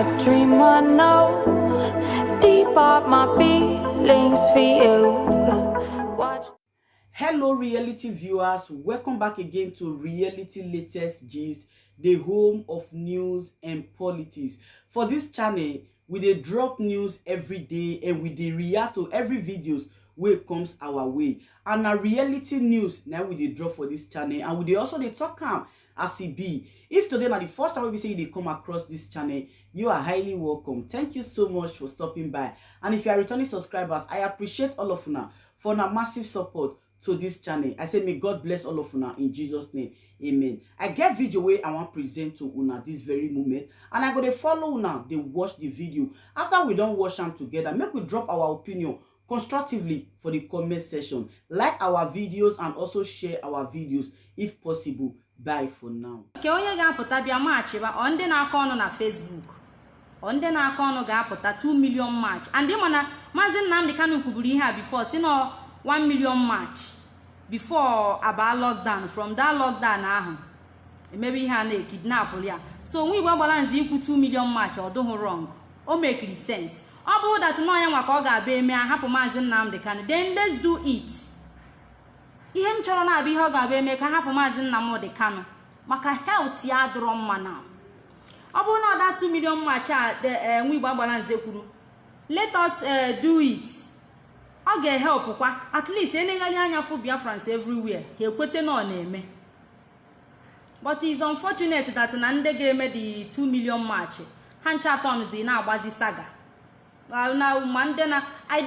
A dream I know. Deep are my feelings for you. Watch. Hello, reality viewers. Welcome back again to Reality Latest Gist, the home of news and politics. For this channel, we dey drop news every day and we dey react to every videos wey comes our way. And na reality news na we dey drop for this channel, and we dey also dey talk am as e be. If today na the first time wey be say you dey come across this channel, you are highly welcome. Thank you so much for stopping by. And if you are returning subscribers, I appreciate all of una for una massive support to this channel. I say may God bless all of una in Jesus' name. Amen. I get video wey I wan present to una this very moment, and I go dey follow una dey watch the video. After we don watch am together, make we drop our opinion constructively for the comment section. Like our videos and also share our videos if possible. Bye for now. Nke onye ga-apụta bịa marchịba, ọ ndị na-akọ ọnụ na Facebook, ọ ndị na-akọ ọnụ ga-apụta 2 million march. And ịma na Maazị Nnamdị Kanu kwuburu ihe a before, si na 1 million march before aba lockdown. From that lockdown ahụ emebe ihe a na-ekidnapụ ya. So onwe Igbo gbara nze ikwu 2 million march, ọ dụghị wrong, o mekiri sense. Ọ bụrụ that nọ ya nwa ka ọ ga-abịa eme ahapụ Maazị Nnamdị Kanu, then let's do it. Ihe m chọrọ na-abụ ihe ọ ga-abịa eme ka hapụ Maazị Nnamdị Kanu, maka health ya adịrọ mma. Na ọ bụrụ na ọ da 2 million march a nwa Igbo agbara nze kwuru, let us do it. Ọ ga-ehelp kwa, at least enegharị anya fụ Biafrans everywhere, ha ekwete na ọ na-eme. But it's unfortunate that na ndị ga-eme the 2 million march, ha ncha tọnzi na-agbazi saga na ma ndị na I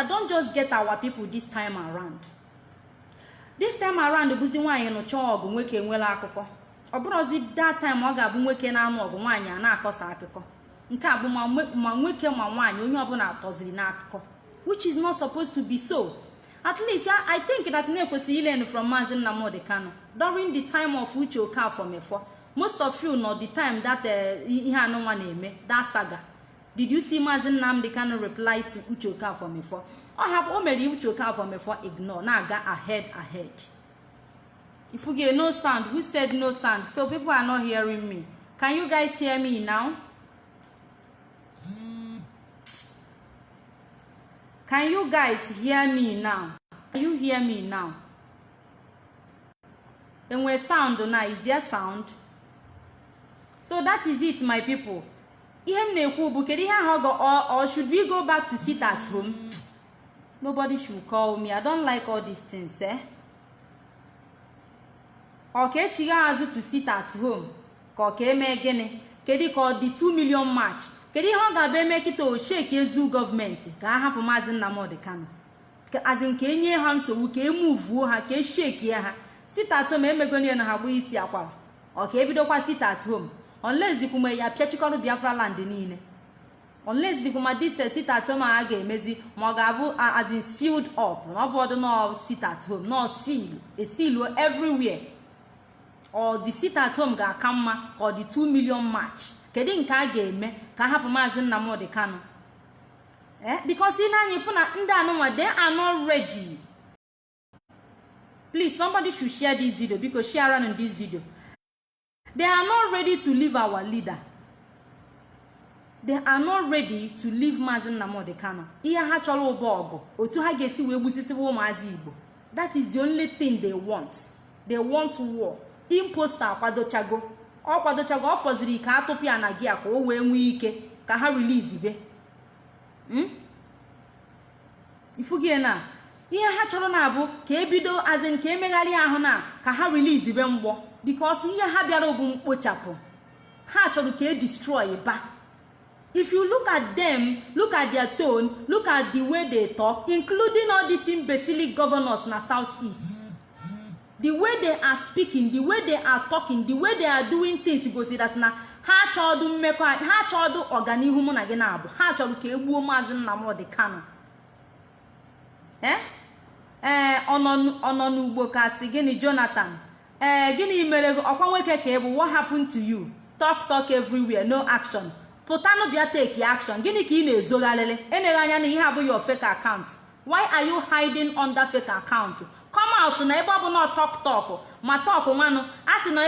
don't just get our people this time around. This time around bụzi nwaanyị nụcha ọgụ, nwoke enwela akụkọ. Ọ bụrụzi that time ọ ga-abụ nwoke na-anụ ọgụ, nwaanyị a na-akọsa akụkọ. Nke a bụ ma nwoke ma nwaanyị, onye ọbụla atọziri n'akụkọ, which is not supposed to be so. At least I think that na-ekwesịghị ilearn from Maazị Nnamdi Kanu during the time of Uche Okafor Mefo. Most of you know the time that ihe anụnwa na-eme, that saga. Did you see Maazị Nnamdi Kanu reply to Uche Okafor Mefo? Ọ hapụ, o mere Uche Okafor Mefo ignore, na-aga ahead ahead. If you get no sound, who said no sound? So people are not hearing me. Can you guys hear me now? Can you guys hear me now? Can you hear me now? Enwe sound now? Is there sound? So that is it, my people. Ihe m na-ekwu bụ, kedu ihe ahụ or should we go back to sit at home? Nobody should call me, I don't like all these things, eh? Ọ ka echigha azụ to sit at home, ka ọ ka eme gịnị? Kedu ka ọ dị 2 million march? Kedu ihe ọ ga-abịa eme kịta? O shake ezu gọọmenti ka a hapụ Maazị Nnamdi Kanu, azị nke enye ha nsogbu, ka emuvuo ha, ka eshakie ha. Sit at home emegonie na ha gbuo isi akwara. Ọ ka ebidokwa sit at home, unless kwume ya pịachikọrọ Biafra land niile, unless kwuma this sit at home a ga-emezi, ma ọ ga-abụ as in sealed up, na ọ bụ ọdụ nọ sit at home nọ seal esiluo everywhere, or the sit at home ga-aka mma, ka ọ dị 2 million march. Kedu nke a ga-eme ka hapụ Maazị Nnamdi Kanu? Eh, because ị na-anya fụ na ndị anụnwa, they are not ready. Please, somebody should share this video, because share on this video. They are not ready to leave our leader. They are not ready to leave Maazị Nnamdi Kanu. Ihe ha chọrọ ụba ọgụ, otu ha ga-esi wee gbusisiwa ụmụazị Igbo. That is the only thing they want. They want war. Imposter akwadochago, ọ kwadochago. Ọ fọziri ka atụpụ ya na gị a, ka o wee nwee ike ka ha release be ifugie na ihe ha chọrọ na-abụ ka ebido azin, ka emegharị ahụ na ka ha release be mgbọ, because ihe ha bịara bụ mkpochapụ. Ha chọrọ ka e destroy ba. If you look at them, look at their tone, look at the way they talk, including all these imbecilic governors na South East, the way they are speaking, the way they are talking, the way they are doing things gosi that na ha chọọdụ mmekọ, ha chọọdụ ọganihu mụ na gị na-abụ. Ha chọrọ ka egbuo Maazị Nnamdi Kanu. Ee, ọ nọ n'ugbo ka sị gịnị? Jonathan, ee, gịnị mere? Ọkwa nwoke ka ị bụ. What happened to you? Talk, talk everywhere, no action. Pụtanụ bịa take action. Gịnị ka ị na-ezogharịrị? Eneghị anya na ihe abụghị your fake account. Why are you hiding under fake account? Come out na ebe ọ bụ na talk talk ma talk nwanụ a sị na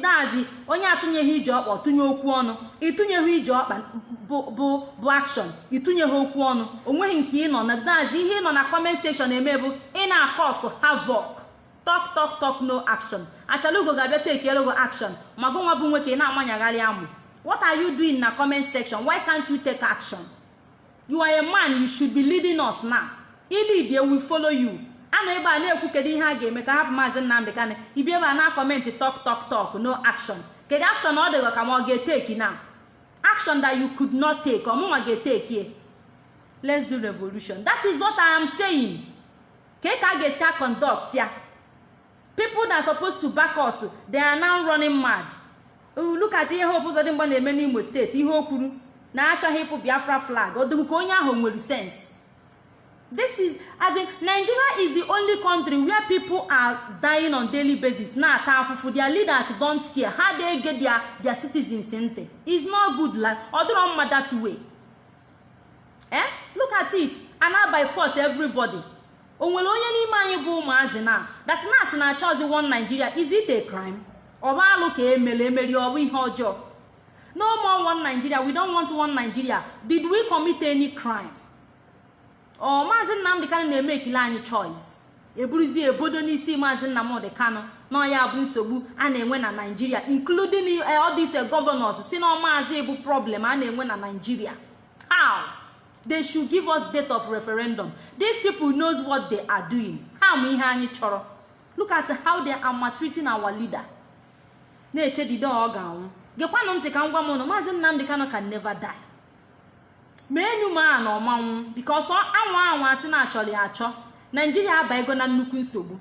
dazi onye atụnyeghị ije ọkpa tụnye okwu ọnụ. Ịtụnyeghị ije ọkpa bụ action, ịtụnyeghị okwu ọnụ, onweghị nke ị nọ na dazi. Ihe ị nọ na comment section eme bụ ị na-acause havoc. Talk, talk, talk, no action. Achalugo ga-abịa take elogo action ma gụ nwa bụ nwoke ị na-amanyagharị amụ. What are you doing na comment section? Why can't you take action? You are a man, you should be leading us now. Ilead, we follow you. Anọ ebe a na-ekwu kedu ihe a ga-eme ka hapụ Maazị Nnamdị Kanụ, ibi ebe a na comment, talk, talk, talk, no action. Kedu action ọ dịghị ka ma ọ ga-etake now? Action that you could not take, ọmụnwa ga-etake ye. Let's do revolution. That is what I am saying. Ka a ga-esi a conduct ya? People that are supposed to back us, they are now running mad. Look at ihe Hope Uzodimma na-eme n'Imo Steeti. Ihe o kwuru na achọghị ịfụ Biafra flag, ọ dịghị ka onye ahụ nwere sense. This is, as in, Nigeria is the only country where people are dying on daily basis, na-ata afụfụ. Their leaders don't care. Ha dey get their citizens ntị. Is not good, like ọ dịrọ mma that way. Eh, look at it, ana by force everybody. O nwere onye n'ime anyị bụ ụmụazị na that nas na-achọzi one Nigeria? Is it a crime? Ọ bụ alụ ka emere emeri? Ọ bụ ihe ọjọọ? No more one Nigeria, we don't want one Nigeria. Did we commit any crime? Ọ Maazị Nnamdị Kanụ na-eme ekele anyị choice, eburuzie ebodo n'isi Maazị Nnamdị Kanụ na ya bụ nsogbu a na-enwe na Nigeria, including all these governors si na maazị bụ problem a na-enwe na Nigeria. How? They should give us date of referendum. These people knows what they are doing. Ha ma ihe anyị chọrọ. Look at how they are maltreating our leader, na-eche dido ọ ga-anwụ. Gekwanụ ntị ka m gwa m ụnụ, Maazị Nnamdị Kanụ can never die. Ma enu ma a na ọmanwụ, because anwa anwa asị na achọrọ ya achọ, Naijiria abaego na nnukwu nsogbu.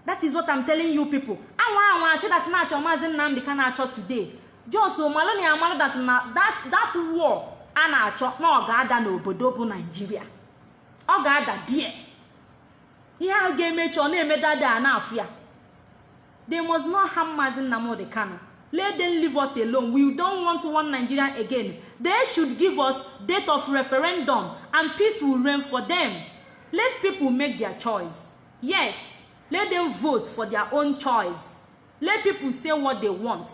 That is what I'm telling you people. Anwa anwa asị that na-achọ Maazị Nnamdị Kanụ achọ today, just malụ na ya amalụ that na that war a na-achọ na ọ ga-ada n'obodo bụ Naijiria. Ọ ga-ada die. Ihe ahụ ga-emechi ọ na-eme dada a na-afụ ya. They must not harm Maazị Nnamdị Kanụ. Let them leave us alone. We don't want one Nigeria again. They should give us date of referendum and peace will reign for them. Let people make their choice. Yes, let them vote for their own choice. Let people say what they want,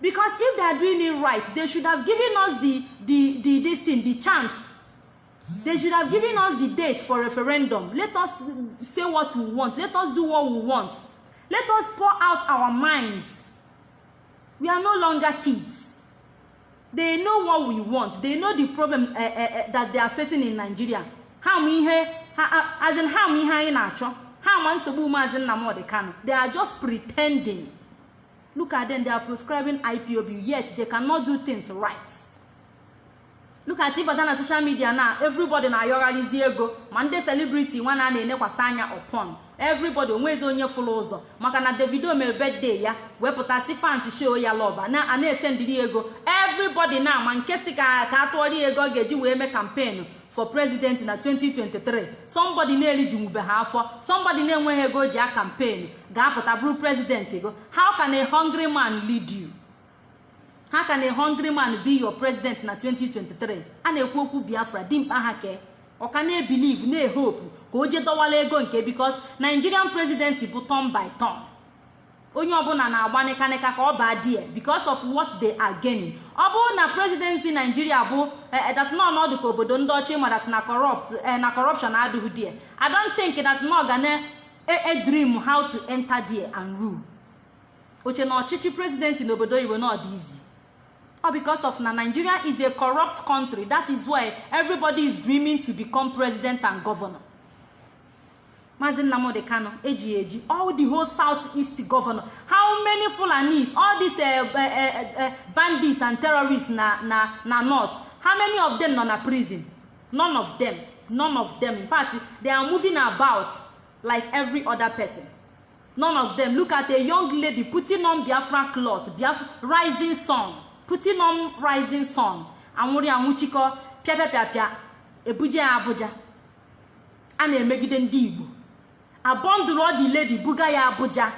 because if they are doing it right, they should have given us the this thing, the chance. They should have given us the date for referendum. Let us say what we want. Let us do what we want. Let us pour out our minds. We are no longer kids. They know what we want. They know the problem that they are facing in Nigeria. Ha ma ihe, as in, ha ma ihe anyị na-achọ. Ha ma nsogbu Maazị Nnamdi Kanu. They are just pretending. Look at them. They are proscribing IPOB, yet they cannot do things right. Look at ịbata na social media na everybody na-ayọgharizi ego, ma ndị celebrity nwa na na-enekwasị anya upon everybody. Onwezi onye fụrụ ụzọ maka na Davido mere birthday ya, wepụtasị fans show ya love na a na-esendiri ego. Everybody na ama nke si ka atụọrọ ya ego ọ ga-eji wee mee campaign for president na 2023. Somebody na-elijunwube ha afọ, somebody na-enweghị ego ji a campaign ga-apụta bụrụ president ego. How can a hungry man lead you? How can a hungry man be your president na 2023 a na-ekwu okwu Biafra? Dimkpa ha ke ọ ka na-ebelieve, na-ehope ka o jee dọwala ego nke, because Nigerian presidency bụ turn by turn. Onye ọbụla na-agba nịkanịka ka ọ baa die because of what they are gaining. Ọ bụrụ na presidency Nigeria bụ that nọ ọnọdụ ka obodo ndị ọcha, ma that na corrupt, na corruption adịghị there, I don't think that na ọ ga na dream how to enter there and rule. Oche na ọchịchị presidency n'obodo oyibo na ọ dị easy. All because of na Nigeria is a corrupt country, that is why everybody is dreaming to become president and governor. Maazị Nnamdi Kanu eji eji all the whole South East governor. How many Fulanis, all these bandits and terrorists na north, how many of them nọ na prison? None of them, none of them. In fact, they are moving about like every other person. None of them. Look at a young lady putting on Biafra cloth, Biafra rising sun, putting on rising sun, anwụrị anwụchikọ, pịa pịa pịa pịa, ebuje ya Abuja. A na-emegide ndị Igbo, abọndụrụ the lady, buga ya Abuja.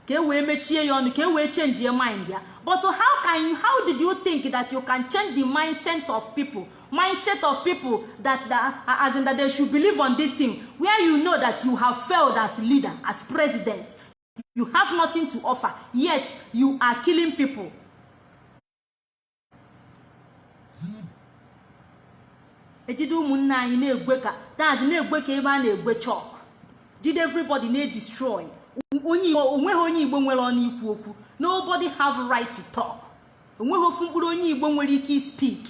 Ka e wee mechie ya ọnụ, ka e wee change ya mind ya. But how did you think that you can change the mindset of people, mindset of people that as in that they should believe on this thing, where you know that you have failed as leader, as president? You have nothing to offer, yet you are killing people. Ejide ụmụnne anyị na-egwe ka dazi na-egwe ka ebe a na-egwe chalk. Jide everybody na-destroy. Onye onweghị onye Igbo nwere ọnụ ikwu okwu. Nobody have right to talk. Onweghị ofu mkpụrụ onye Igbo nwere ike speak.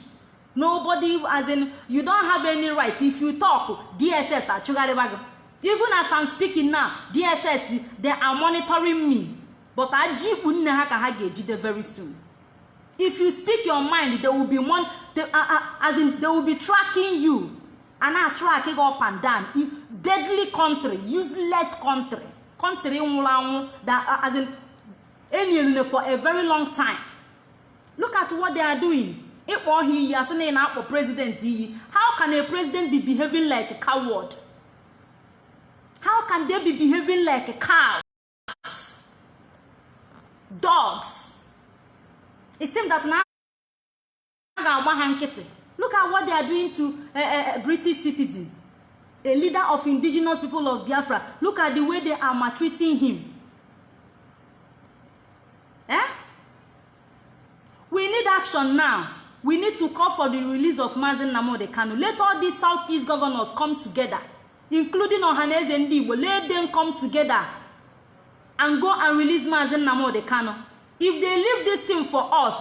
Nobody, as in, you don't have any right. If you talk, DSS achụgharịba gị. Even as I'm speaking now, DSS, they are monitoring me, but aji ikpu nne ha ka ha ga-ejide very soon. If you speak your mind, they will be mon they, as in, they will be tracking you and na-track gị up and down. Deadly country, useless country, country nwụrụ anwụ that as in enyerune for a very long time. Look at what they are doing. Ịkpọ ha iyi, asị na ị na-akpọ president iyi. How can a president be behaving like a coward? How can they be behaving like cows, dogs? It seems that na a ga-agba ha nkịtị. Look at what they are doing to a British citizen, a leader of Indigenous People of Biafra. Look at the way they are maltreating him, eh? We need action now. We need to call for the release of Mazi Nnamdi Kanu. Let all these Southeast governors come together, including Ohanaeze Ndị Igbo. Let them come together and go and release Mazi Nnamdi Kanu. If they leave this thing for us,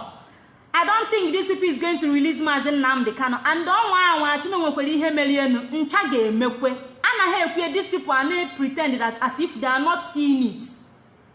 I don't think this people is going to release Mazi Nnamdi Kanu. And ọnwa anwa asị na onwekwara ihe mere enu ncha ga-emekwe. Anaghị ekwe. These people are na pretend that as if they are not seeing it.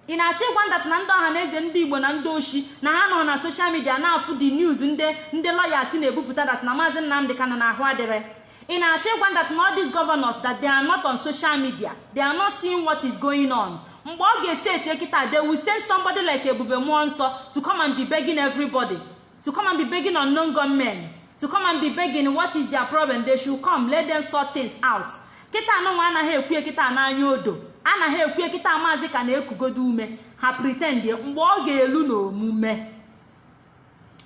Ị na-achọ ịgwa that na ndị Ọha na Eze Ndị Igbo na ndị oshi na ha nọ na social media na-afụ the news ndị lawyers na-ebupụta that na Maazị Nnamdi Kanu na ahụ adịrị? Ị na-achọ ịgwa that na all these governors, that they are not on social media, they are not seeing what is going on? Mgbe ọ ga-esi etie kịta, they will send somebody like Ebube Mmụọ Nsọ to come and be begging everybody, to come and be begging unknown gunmen, to come and be begging what is their problem. They should come, let them sort things out. Kịta anụnwa anaghị ekwu kịta n'anya odo, anaghị ekwu kịta. Maazị ka na-ekugodo ume ha pretend. Mgbe ọ ga-elu n'omume,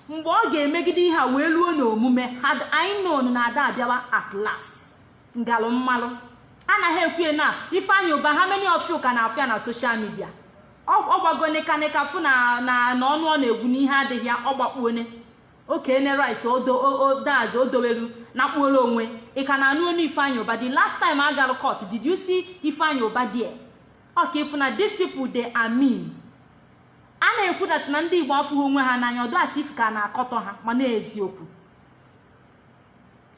mgbe ọ ga-emegide ihe a wee luo n'omume, had I known na ada abịawa at last, ngalụ mmalụ anaghị ekwu na Ifeanyị Ụba. How many of you ka na-afụ ya na social media? Ọ gbago nịkanịka fụ na ọnụ ọ na-egwu n'ihe adịghị ya. Ọ gbakpuone okene rice odaz o doweru na kpuola onwe. Ị ka na-anụ onu Ifeanyị Ụba? The last time a gara court, did you see Ifeanyị Ụba there? Ọ ka ịfụ na these people, they are mean. A na-ekwu that na ndị Igbo afụghị onwe ha n'anya, ọdụ asị if ka na-akọtọ ha, mana eziokwu,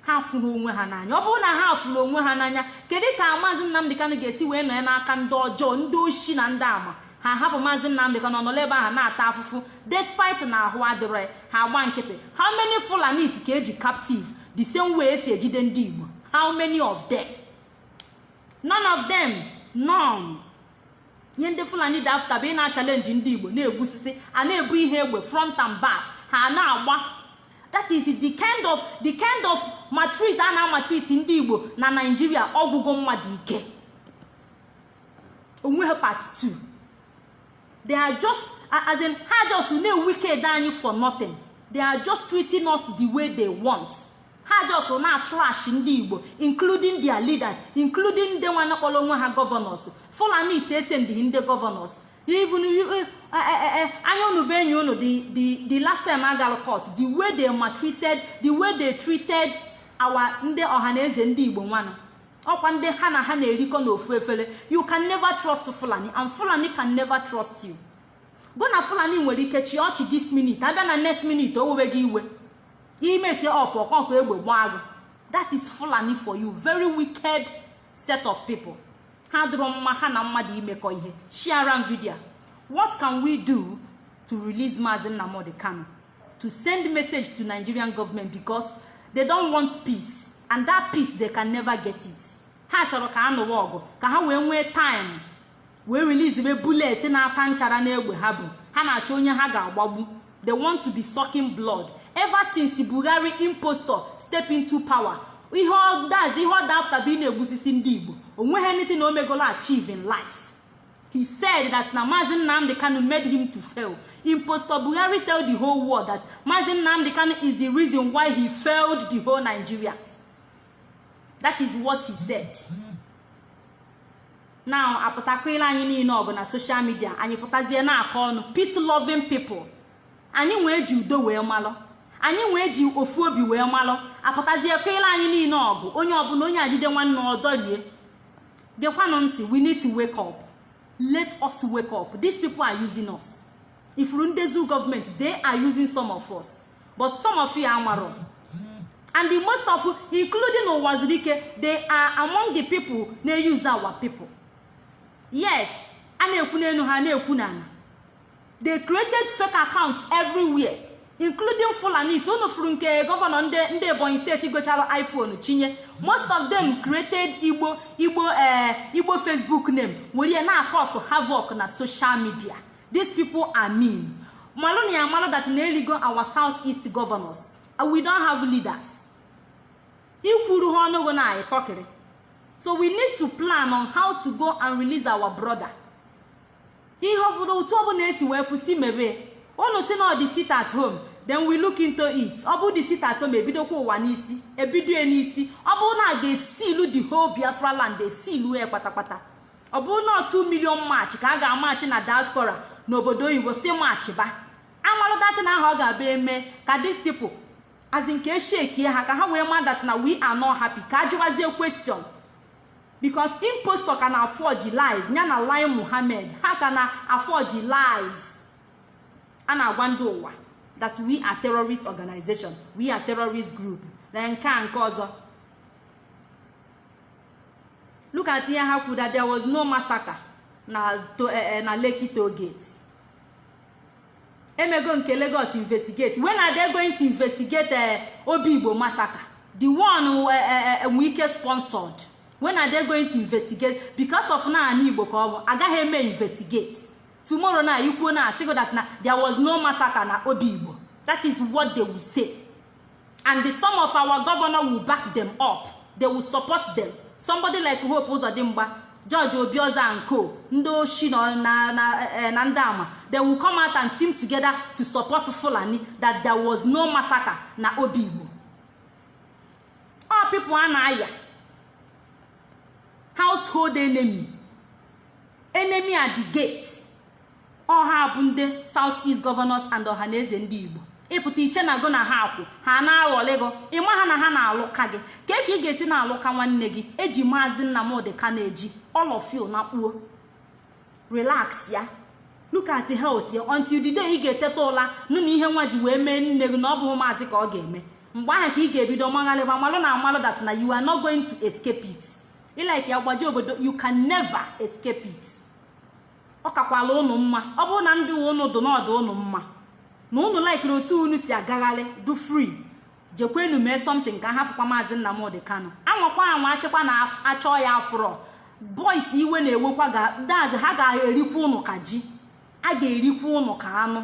ha afụghị onwe ha n'anya. Ọ bụrụ na ha afụrụ onwe ha n'anya, kedu ka Maazị Nnamdị Kanụ ga-esi wee nọ ya n'aka ndị ọjọọ, ndị oshi na ndị ama? Ha hapụ Maazị Nnamdị Kanụ nọrọ ebe ahụ na-ata afụfụ despite na ahụ adịrọ ya, ha agba nkịtị. How many Fulanis ka eji captive the same way esi ejide ndị Igbo? How many of them? None of them, none. Ihe ndị Fulani dị after bụ ị na-achallenge ndị Igbo, na-egbusisi, a na-ebu ihe egbe front and back, ha na-agba. That is the kind of maltreat a na-amaltreat ndị Igbo na Naijiria. Ọgwụgwọ mmadụ ike onwe ha part 2. They are just, as in, ha just na-wicked anyị for nothing. They are just treating us the way they want. Ha just na trash ndị Igbo, including their leaders, including ndị nwa kpọrọ onwe ha governors. Fulani si ese ndị ndị governors. Even anya unu bụ enyi unu. The last time a gara court, the way they maltreated, the way they treated our ndị Ọha na Eze Ndị Igbo nwanụ, ọkwa ndị ha na ha na-erikọ n'ofu efere. You can never trust Fulani, and Fulani can never trust you. Go na Fulani nwere ike chịa ọchị this minute, abịa na next minute o wewe gị iwe, imesie ọpụ ọkọnkọ egbe gbaa gị. That is Fulani for you. Very wicked set of people. Ha dụrụ mma ha na mmadụ imekọ ihe. Share am video. What can we do to release Mazi Nnamdi Kanu, to send message to Nigerian government? Because they don't want peace, and that peace, they can never get it. Ha chọrọ ka a nụwa ọgụ ka ha wee nwee time wee release be bullet na-ata nchara n'egbe ha bụ. Ha na-achọ onye ha ga-agbagbu. They want to be sucking blood. Ever since Buhari impostor step into power, ihe ọ does, ihe ọ da after bụ ị na-egbusisi ndị Igbo. Onweghị anything na omegolo achieve in life. He said that na Mazi Nnamdi Kanu made him to fail. Impostor Buhari tell the whole world that Mazi Nnamdi Kanu is the reason why he failed the whole Nigerians. That is what he said. Now apụtakwila anyị niile ọgụ na social media. Anyị pụtazie na-akọ ọnụ. Peace loving people, anyị nwee ji udo wee malụ, anyị nwee ji ofu obi wee malụ, apụtazie kwela anyị niile ọgụ. Onye ọbụla, onye ajide nwanne ọdọrie. Gekwanụ ntị, we need to wake up. Let us wake up. These people are using us. Ifuru ndezu gọọmenti, they are using some of us, but some of you amarọ, and the most of you, including Ụwazurike, they are among the people na-use our people. Yes, a na-ekwu n'elu, ha na-ekwu n'ala. They created fake accounts everywhere, including Fulanis. Unu furu nke governor ndị Ebonyi Steeti gochara iPhone chinye. Most of them created Igbo Facebook name were ya na-acause havoc na social media. These people are mean. Malụ na ya malụ that na eligo our South East governors. We don't have leaders. Ikwuru ha ọnụgo na ịtọkịrị. So we need to plan on how to go and release our brother. Ihe ọbụla, otu ọbụla esi wee fụsi mebe unu si na ọ dị sit at home, then we look into it. Ọ bụ dị sit at home, ebidokwa ụwa n'isi, ebido ya n'isi. Ọ bụrụ na a ga-esilu the whole Biafra land, esilu ya kpatakpata. Ọ bụrụ na 2 million march ka a ga-amarch na diaspora n'obodo oyibo, si march ba amalụ datin ahụ. Ọ ga-abịa eme ka these people, as in ka eshakie ha, ka ha wee ma that na we are not happy, ka a jụwazie question, because impostor ka na forge lies ya na Lai Muhammad. Ha ka na forge lies a na-agwa ndị ụwa that we are terrorist organization, we are terrorist group na nke a nke ọzọ. Look at ihe ha kwuru, that there was no massacre na Lekki Toll Gate. Emego nke Lagos investigate. When are they going to investigate Obigbo massacre, the one Wike sponsored? When are they going to investigate? Because of na ana Igbo ka ọ bụ, agaghị eme investigate. Tomorrow na ikwuo na asịgo that na there was no massacre na Obigbo. That is what they will say, and the some of our governor will back them up. They will support them. Somebody like Hope Uzodimma, George Obiozor and co, ndị oshi na ndị ama, they will come out and team together to support Fulani that there was no massacre na Obigbo. All people a na-aya household enemy, enemy at the gate. Ọha bụ ndị South East governors and Ọhaneze Ndị Igbo. Ịpụta iche na go na ha akwụ ha na-aghọlị gị, ịma ha na ha na-alụka gị ka ka ị ga-esi na-alụka nwanne gị. Eji Maazị Nnamdị ka na-eji all of you na kpuo. Relax ya. Look at health ya until the day ị ga-eteta ụla nụ na ihe nwa ji wee mee nne gị na ọ bụghị maazị ka ọ ga-eme. Mgbe ahụ ka ị ga-ebido magharịba, malụ na amalụ that na you are not going to escape it. Ịlike ya gbaji obodo, you can never escape it. Ọ kakwala ụnụ mma. Ọ bụrụ na ndị ụnụ dụ n'ọdụ ụnụ mma na ụnụ likiri otu unu si agagharị du free, jekwenu mee something ka hapụkwa Maazị Nnamdị Kanu. Anwakwa anwa asịkwa na achọ ya afụrọ boys, iwe na-ewekwa dazi. Ha ga-erikwa ụnụ ka ji, a ga-erikwa ụnụ ka anụ.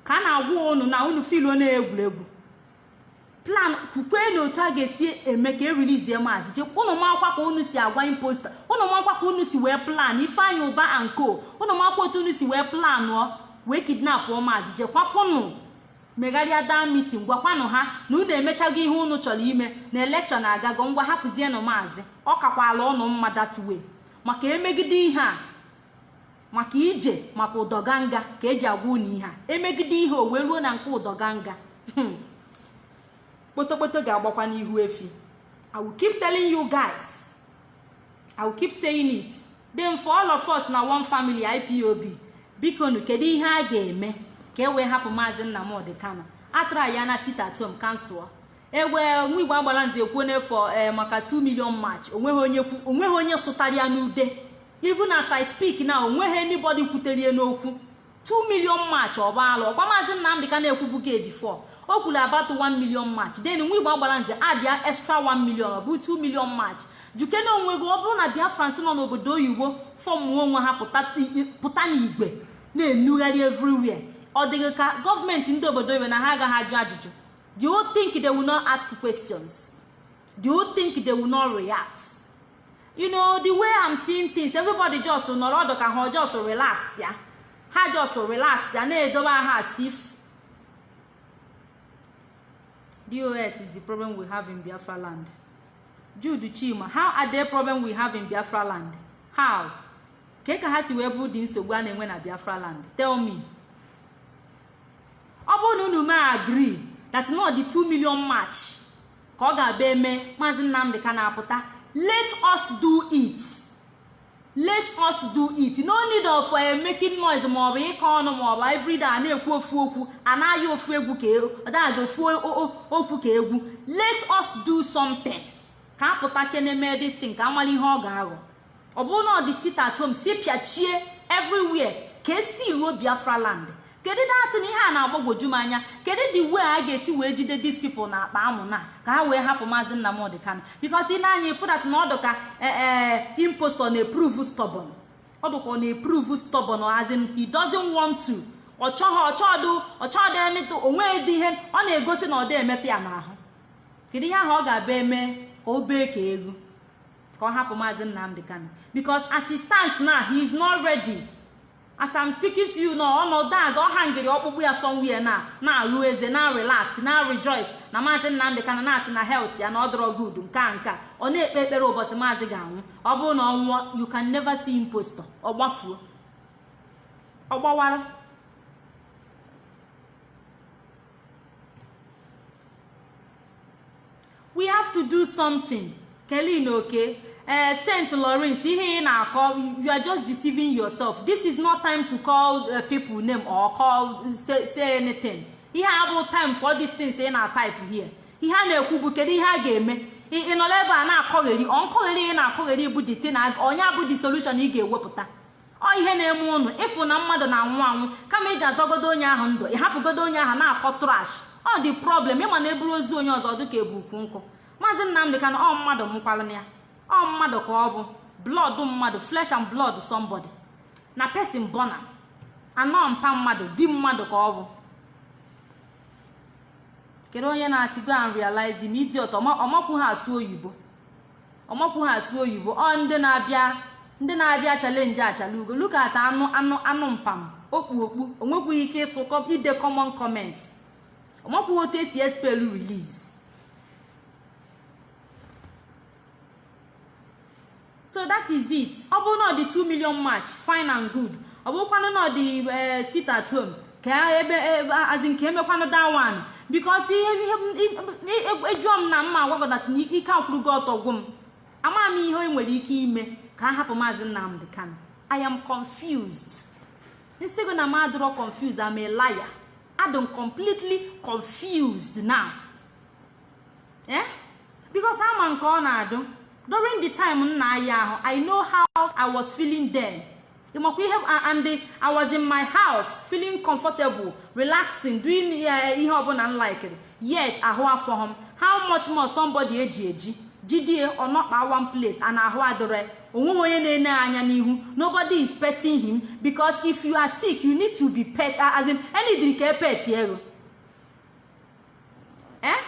Ka a na-agwa ụnụ na unu filuo na-egwuregwu plan kwukwe na otu a ga-esi eme ka ereleasie maazị. Jekwa ụnụ makwa ka unu si agwa impostor, ụnụ makwa ka unu si wee plan Ifeanyị Ụba and co, ụnụ makwa otu unu si wee planụọ wee kidnapụọ maazị. Jekwakwụnụ megharịa daa meeting, gwakwanụ ha na unu emechago ihe unu chọrọ ime na election agago. Ngwa, hapụzienụ maazị. Ọ kakwala ụnụ mma that way, maka emegide ihe a, maka ije, maka ụdọganga ka eji agwa unu ihe a. Emegide ihe o wee ruo na nke ụdọganga, kpotokpoto ga-agbakwa n'ihu efi. I will keep telling you guys, I will keep saying it. Then for all of us na one family IPOB, biko nu, kedu ihe a ga-eme ka e wee hapụ Maazị Nnamdị Kanu? Atara ya na sit at home cancel. Egbe nwa Igbo agbara nze ekwuo n'efọ ee maka 2 million march. Onweghị onye sụtara ya n'ude. Even as I speak now, onweghị anybody kwuterie n'okwu 2 million march. Ọgbalụ ọgba Maazị Nnamdị ka na-ekwubuga before o kwuru about 1 million march. Then nwa Igbo agbara nze add ya extra 1 million, ọ bụ 2 million march. Juke na onwe gị, ọ bụrụ na Biafrans nọ n'obodo oyibo formụọ onwe ha, pụta n'igwe na-enugharị everywhere, ọ dịghị ka gọọmenti ndị obodo oyibo na ha agaghị ajụ ajụjụ? Do you think they will not ask questions? Do you think they will not react? The way I'm seeing things, everybody just nọrọ ọdụ ka ha just relax ya, ha just relax ya, na-edobe ha as if DOS is the problem we have in Biafra land. Jude Chima, how are the problem we have in Biafra land? How ka ha si wee bụ dị nsogbu a na-enwe na Biafra land? Tell me. Ọ bụrụ na unu mee agree that not the 2 million march ka ọ ga-abịa eme Maazị Nnamdị ka na-apụta, let us do it, let us do it. No need of making noise maọbụ ịkọ ọnụ maọbụ everyday a na-ekwu ofu okwu, a na-aya ofu egwu ka that's ofu okwu ka egwu. Let us do something ka apụta kene mee this thing ka amala ihe ọ ga-aghọ. Ọ bụrụ na ọ dị sit at home, si pịachie everywhere ka esi ruo Biafra land. Kedu datị na ihe a na-agbagwoju m anya? Kedu the way a ga-esi wee jide these people na akpa amụ na ka ha wee hapụ Maazị Nnamdị Kanu? Because ị na-anya ifu that na ọdụ ka ee impostor na-eprove stubborn, ọdụ ka ọ na-eprove stubborn, as in he doesn't want to, ọ chọghị, ọchọdụ, ọchọdụ anything, onwe dị ihe ọ na-egosi na ọ dị emetụ ya n'ahụ. Kedu ihe ahụ ọ ga-abịa eme ka o bee ka ego ka ọ hapụ Maazị Nnamdị Kanu? Because as it stands now, he is not ready. As I'm speaking to you now, ọnọdụ azụ ọ hangịrị ọkpụkpụ ya somewhere na na-arụ eze, na relax, na rejoice na Maazị Nnamdị Kanu, na-asị na health ya na ọ dọrọ good. Nke a nke a ọ na-ekpe ekpere ụbọchị Maazị ga-anwụ. Ọ bụrụ na ọ nwụọ, you can never see impostor. Ọ gbafuo, ọ gbawara. We have to do something. Kelin oke St. Lawrence, ihe ị na-akọ, you are just deceiving yourself. This is not time to call people name or call say anything. Ihe a bụ time for these things ị na-type here. Ihe a na-ekwu bụ kedu ihe a ga-eme. Ị nọrọ ebe a na-akọgheri ọ nkọgheri, ị na-akọgheri bụ the thing onye abụ the solution ị ga-ewepụta. Ọ ihe na-eme ụnụ ịfụ na mmadụ na-anwụ anwụ, kama ị ga-azọgodo onye ahụ ndụ, ị hapụgodo onye ahụ na-akọ trash. Ọ dị problem. Ịma na eburu ozu onye ọzọ dịka ebu ukwu nkụ. Maazị Nnamdị Kanụ, ọ mmadụ mụkwalụ ya, ọ mmadụ ka ọ bụ, blood mmadụ, flesh and blood somebody, na person born am, anọ mpa mmadụ, di mmadụ ka ọ bụ. Kedu onye na-asị go and realize him? Idiot. Ọmakwu ha asụ oyibo, ọmakwu ha asụ oyibo. Ọ ndị na-abịa challenge Achala Ugo. Look at anụ anụ anụ mpam okpu okpu, onwekwughị ike ịsụ ide common comment, ọmakwughị otu esi espell release. So that is it. Ọ bụrụ na ọ dị 2 million march, fine and good. Ọ bụrụkwanụ na ọ dị sit at home, ka ebe azi nke emekwanụ that one, because ihe ejụọ m na mma agwagodat na ike akwụrugo ọtọ gwụ m. Ama m ihe nwere ike ime ka a hapụ Maazị Nnamdị Kanu. I am confused. Nsị gị na m adịrọ confused, I'm a liar. Adịm completely confused now, eh? Because ama nke ọ na-adụ during the time m na-aya ahụ, I know how I was feeling then. Ịmakwa ihe, and I was in my house feeling comfortable, relaxing, doing ihe ọbụla m likere, yet ahụ afọ m. How much more somebody eji eji jidie ọnọkpa one place and ahụ adịrị, onweghị onye na-ene anya n'ihu, nobody is petting him? Because if you are sick, you need to be pet, as in any ka pet ego, eh,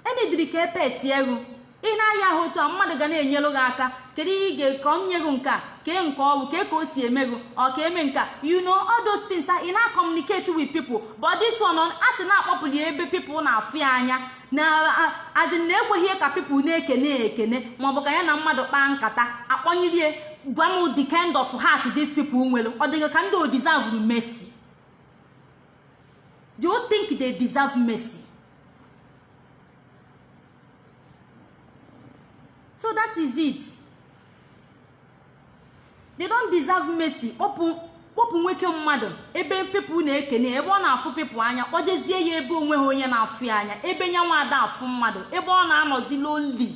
enidiri ka epet ego. Ị na-aya ahụ otu a, mmadụ ga na-enyelu gị aka. Kedu ihe ị ga ka ọ nye gị? Nke a kee nke ọ bụ kee ka o si eme gị, ọ ka eme nke a, all those things ị na-communicate with people. But this one, a sị na-akpọpụrụ ya ebe people na-afụ ya anya na azin na ekweghị ka people na-ekene ekene maọbụ ka ya na mmadụ kpaa nkata, akpọnyerie. Gwa m the kind of heart these people nwere. Ọ dịghị ka ndị o deserve mercy? Do you think they deserve mercy? So that is it. They don't deserve mercy. Kpọpụ, kpọpụ nwoke mmadụ ebe people na-ekene, ebe ọ na-afụ people anya, kpọjezie ya ebe onwe ha onye na-afụ ya anya, ebe nya nwa ada afụ mmadụ, ebe ọ na-anọzi lonely.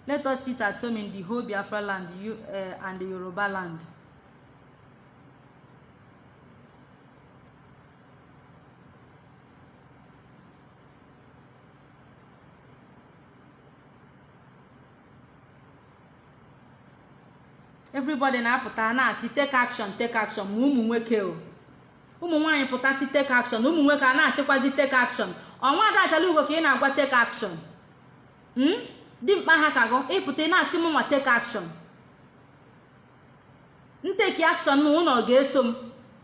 Let us sit at home in the whole Biafra land, you, and the Yoruba land. Everybody na-apụta na-asị take action, take action. Ma ụmụ nwoke o, ụmụ nwaanyị pụtasị take action, ụmụ nwoke a na-asịkwazi take action. Ọnwa Ada Achala Ugo ka ị na-agwa take action. Dimkpa ha ka gụ ịpụta na-asị m nwa take action. M take action na ụlọ ga-eso m.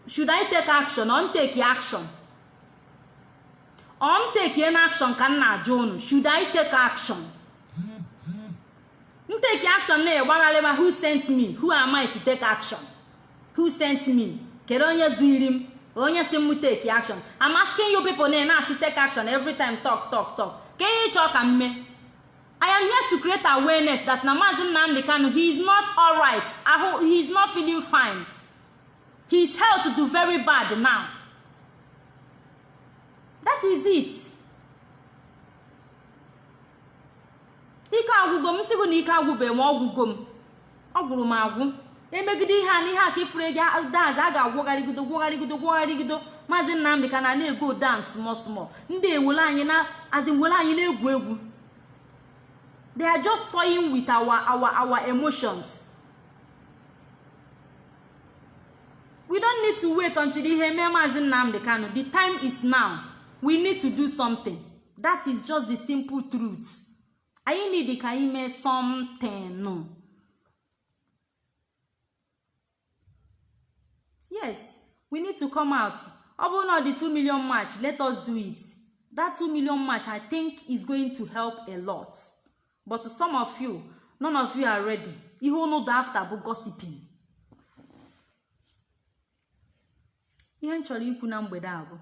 Should I take action or take action or m take na action ka m na-ajụ unu? Should I take action? M take action na-egbagharịba. Who sent me? Who am I to take action? Who sent me? Kedu onye duiri m, onye si m take action? I'm asking you people na na-asị take action every time. Talk, talk, talk. Ka ihe ịchọ ka m mee? I am here to create awareness that na Mazi Nnamdi Kanu, he is not alright. Ahụ, he is not feeling fine. His health do very bad now. That is it. Ike agwụgo m. Sịgụ na ike agwụbe m, ọgwụgo m, ọ gwụrụ m agwụ. Emegide ihe a na ihe a ka ifuru ego daz a ga-agwọgharịgido, gwọgharịgido, gwọgharịgido. Maazị Nnamdi ka na na-ego down small small. Ndị ewere anyị na azin were anyị na-egwu egwu. They are just toying with our emotions. We don't need to wait until ihe mee Maazị Nnamdi Kanu. The time is now. We need to do something. That is just the simple truth. Anyị need ka anyị mee something. Yes, we need to come out. Ọ bụrụ na ọ dị 2 million march, let us do it. That 2 million march, I think, is going to help a lot. But some of you, none of you are ready. Ihe unu do after bụ gossiping. Ihe m chọrọ ikwu na mgbede a bụ,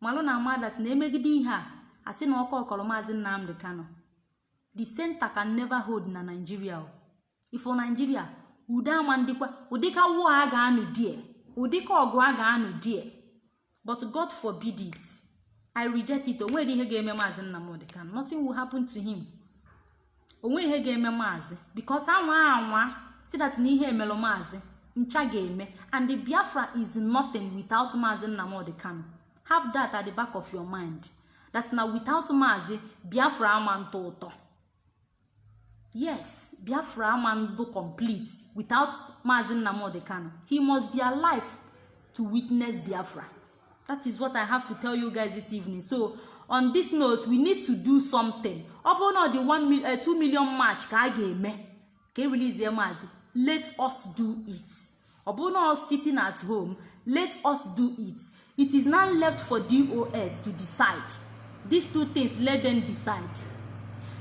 malụ na ama that na emegide ihe a, asị na ọkọ ọkọrọ Maazị Nnamdi Kanu, the center can never hold na Nigeria. Ifo Nigeria, udo ama ndịkwa, ụdịka war a ga-anụ die, ụdịka ọgụ a ga-anụ die. But God forbid it. I reject it. Onwere ihe ga-eme Maazị Nnamdi Kanu. Nothing will happen to him. Onwe ihe ga-eme Maazị, because anwa anwa si that na ihe emelụ Maazị ncha ga-eme. And the Biafra is nothing without Maazị Nnamdi Kanu. Have that at the back of your mind, that na without Maazị, Biafra ama ntọ ụtọ. Yes, Biafra ama ndụ complete without Maazị Nnamdi Kanu. He must be alive to witness Biafra. That is what I have to tell you guys this evening. So on this note, we need to do something. Ọ bụrụ na ọ dị 2 million march ka a ga-eme ka e release Maazị, let us do it. Ọ bụrụ na sitting at home, let us do it. It is now left for DOS to decide these two things. Let them decide,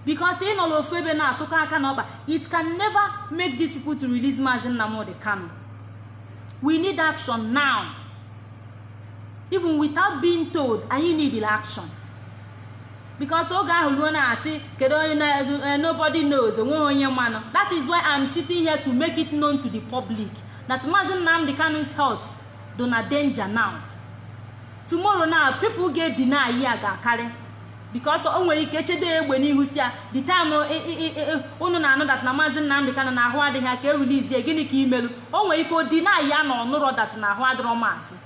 because ị nọ n'ofu ebe na-atụkọ aka n'ọkpa, it can never make these people to release Maazị Nnamdi Kanu. We need action now. Even without being told, anyị need action, because oge ahụ ruo na-asị kedu onye na nobody knows, onweghị onye mmanụ. That is why I'm sitting here to make it known to the public that Maazị Nnamdi Kanu's health do na danger now. Tomorrow now, people get deny ya ga-akarị, because o nwere ike chedo egbe n'ihu si ya. The time unu na-anụ that na Maazị Nnamdi Kanu na ahụ adịghị ka e release, gịnị ka imelu? O nwere ike o deny ya na ọnụrọ that na ahụ adịrọ Maazị.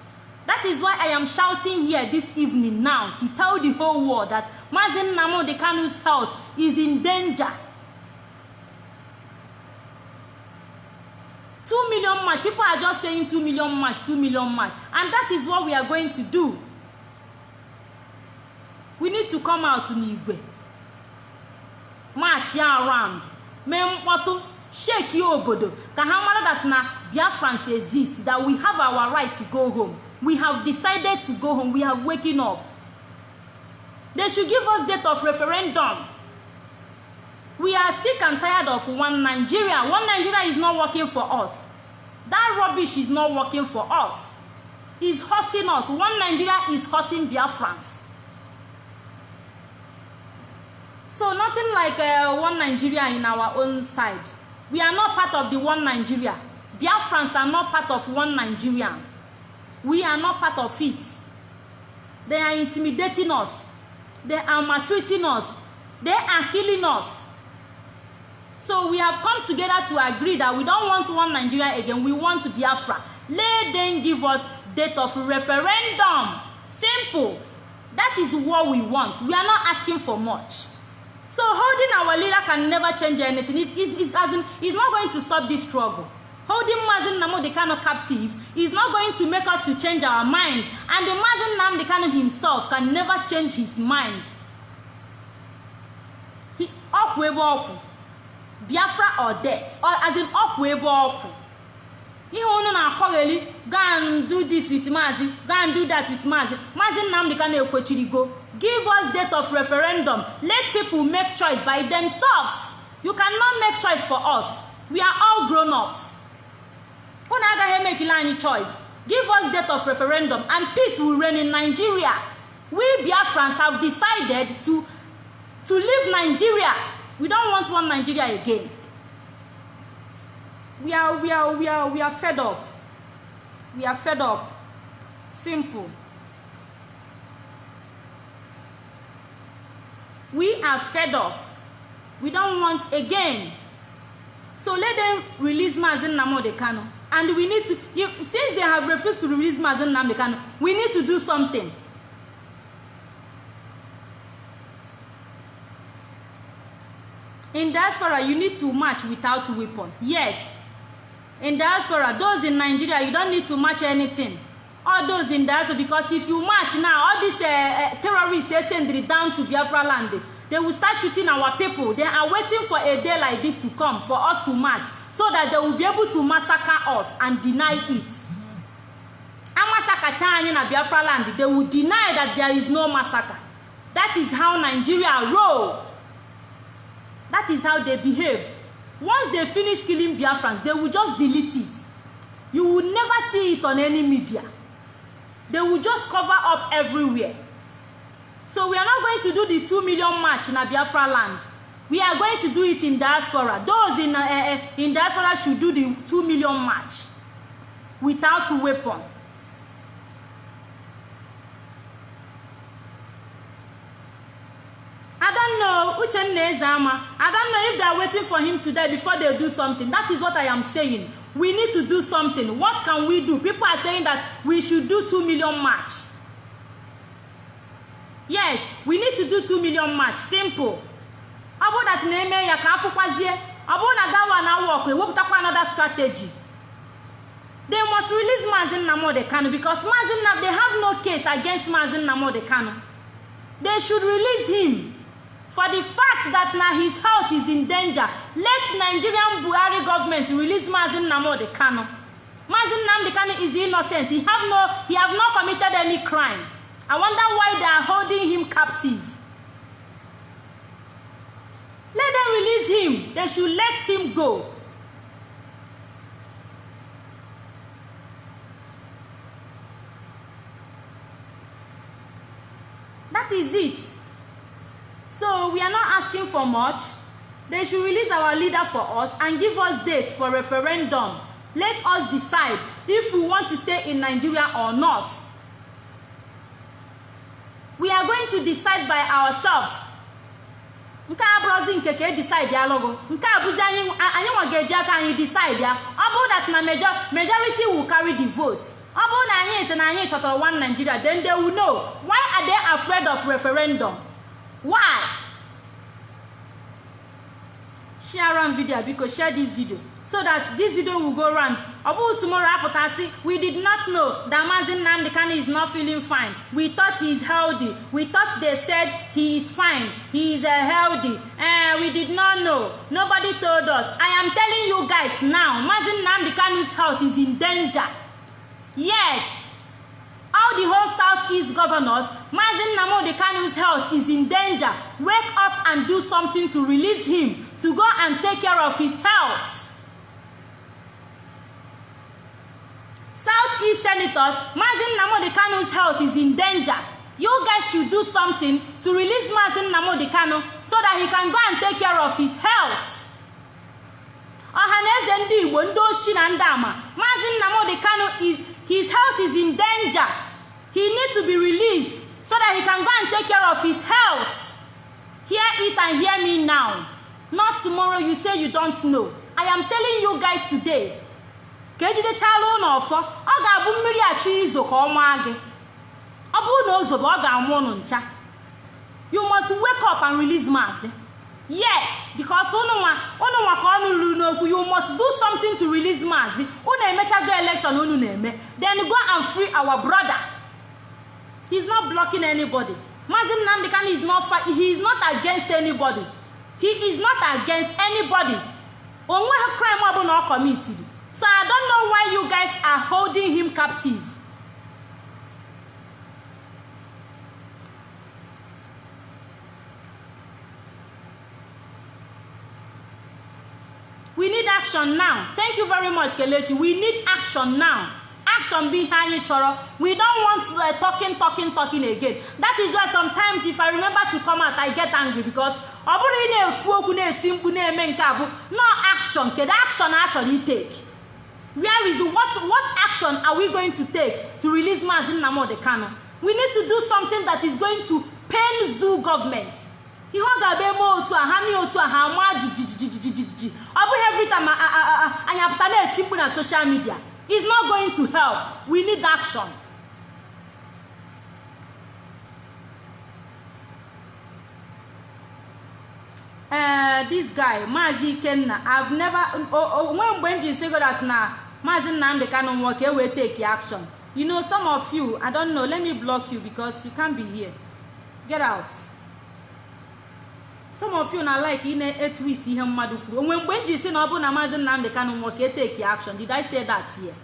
That is why I am shouting here this evening now to tell the whole world that Maazị Nnamdi Kanu's health is in danger. 2 million march, people are just saying 2 million march, 2 million march, and that is what we are going to do. We need to come out n'igwe, march ya around, mee mkpọtụ, shake obodo ka ha mara that na Biafrans exist, that we have our right to go home. We have decided to go home. We have waken up. They should give us date of referendum. We are sick and tired of one Nigeria. One Nigeria is not working for us. That rubbish is not working for us. It's hurting us. One Nigeria is hurting Biafrans. So nothing like one Nigeria in our own side. We are not part of the one Nigeria. Biafrans are not part of one Nigeria. We are not part of it. They are intimidating us. They are maltreating us. They are killing us. So we have come together to agree that we don't want one Nigeria again. We want Biafra. Let them give us date of referendum. Simple. That is what we want. We are not asking for much. So holding our leader can never change anything. It is, as in, it's not going to stop this struggle. Holding Mazi Nnamdi Kanu captive is not going to make us to change our mind. And the Mazi Nnamdi Kanu himself can never change his mind. He, Ọkwụ ebe ọkwụ, Biafra or death, or as in ọkwụ ebe ọkwụ. Ihe unu na-akọgheli, "Go and do this with Maazi, go and do that with Maazi." Maazi Nnamdị Kanu ekwechirigo. Give us date of referendum. Let people make choice by themselves. You cannot make choice for us. We are all grown-ups. Unu agaghị emekile anyị choice. Give us date of referendum and peace will reign in Nigeria. We Biafrans have decided to leave Nigeria. We don't want one Nigeria again. We are fed up. We are fed up. Simple. We are fed up. We don't want again. So let them release Mazi Nnamdi Kanu. And we need to if, since they have refused to release Mazi Nnamdi Kanu, we need to do something. In diaspora, you need to march without weapon. Yes, in diaspora. Those in Nigeria, you don't need to march anything. All those in diaspora, because if you march now, all these terrorists they send it down to Biafra land, they will start shooting our people. They are waiting for a day like this to come for us to march, so that they will be able to massacre us and deny it. Amasakacha anyị na Biafra land, they will deny that there is no massacre. That is how Nigeria roll. That is how they behave. Once they finish killing Biafrans, they will just delete it. You will never see it on any media. They will just cover up everywhere. So we are not going to do the 2 million march na Biafra land. We are going to do it in diaspora. Those in diaspora should do the 2 million march without weapon. I don't know, Uchenna Ezama. I don't know if they are waiting for him to die before they do something. That is what I am saying. We need to do something. What can we do? People are saying that we should do 2 million march. Yes, we need to do 2 million march. Simple. Ọ bụrụ that na-eme ya ka afụkwazie, ọ bụrụ na that one na work, ewepụtakwa another strategy. They must release Mazi Nnamdi Kanu, because Mazi Nnamdi, they have no case against Mazi Nnamdi Kanu. They should release him for the fact that na his health is in danger. Let Nigerian Buhari government release Mazi Nnamdi Kanu. Mazi Nnamdi Kanu is innocent. He have not committed any crime. I wonder why they are holding him captive. Let them release him. They should let him go. That is it. So we are not asking for much. They should release our leader for us and give us date for referendum. Let us decide if we want to stay in Nigeria or not. We are going to decide by ourselves. Nke a bụrụzi nke ka e decide alụgụ. Nke a bụzi anyị, anyị nwa ga-eji aka anyị decide ya. Ọ bụrụ that na majority will carry the vote, ọ bụrụ na anyị sị na anyị chọtara one Nigeria, then they will know. Why are they afraid of referendum? Why? Share am video, biko. Share this video so that this video will go round. Ọ bụghị tomorrow apụta sị, "We did not know that Mazi Nnamdi Kanu is not feeling fine. We thought he is healthy. We thought they said he is fine, he is healthy. We did not know. Nobody told us." I am telling you guys now, Mazi Nnamdi Kanu's health is in danger. Yes, all the whole Southeast governors, Mazi Nnamdi Kanu's health is in danger. Wake up and do something to release him to go and take care of his health. Southeast senators, Mazi Nnamdi Kanu's health is in danger. You guys should do something to release Mazi Nnamdi Kanu so that he can go and take care of his health. Ọhaneze ndị Igbo, ndị oshi na ndị ama, Mazi Nnamdi Kanu is his health is in danger. He need to be released so that he can go and take care of his health. Hear it and hear me now, not tomorrow you say you don't know. I am telling you guys today. Ka ejidechala ụlọ ọfọ, ọ ga-abụ mmiri achọ izo ka ọ maa gị. Ọ bụrụ na o zobe, ọ ga-amụ ụnụ ncha. You must wake up and release Maazị. Yes, because ụnụ nwa, ụnụ nwa ka ọnụ ruru n'okwu. You must do something to release Maazị. Unu emechago election unu na-eme, then go and free our brother. He's not blocking anybody. Maazị Nnamdi Kanu is not, he is not against anybody. He is not against anybody. Onweghị crime ọbụla ọ committed. So I don't know why you guys are holding him captive. We need action now. Thank you very much, Kelechi. We need action now. Action bụ ihe anyị chọrọ. We don't want talking, talking, talking again. That is why sometimes if I remember to come out, I get angry, because ọ bụrụ ị na-ekwu okwu, na-eti mkpu, na-eme nke a bụ no action. Kedu action a chọrọ itake? Where is the, what action are we going to take to release Mazi Nnamdi Kanu? We need to do something that is going to pain zoo government. Ihe ọ ga-abịa eme otu a, ha na otu a, ha ama jijijijijiji. Ọ bụghị every time anyị apụta na-eti mkpu na social media is not going to help. We need action. This guy, Maazị Ikenna, I've never, onwe mgbe m ji sị go that na Maazị Nnamdi Kanu nwụọ ka e wee take action. You know, some of you, I don't know, let me block you because you can't be here. Get out. Some of you na like ị na-etwist ihe mmadụ kwuru. Onwe mgbe m ji sị na ọ bụrụ na Maazị Nnamdi Kanu nwụọ ka e take action? Did I say that here?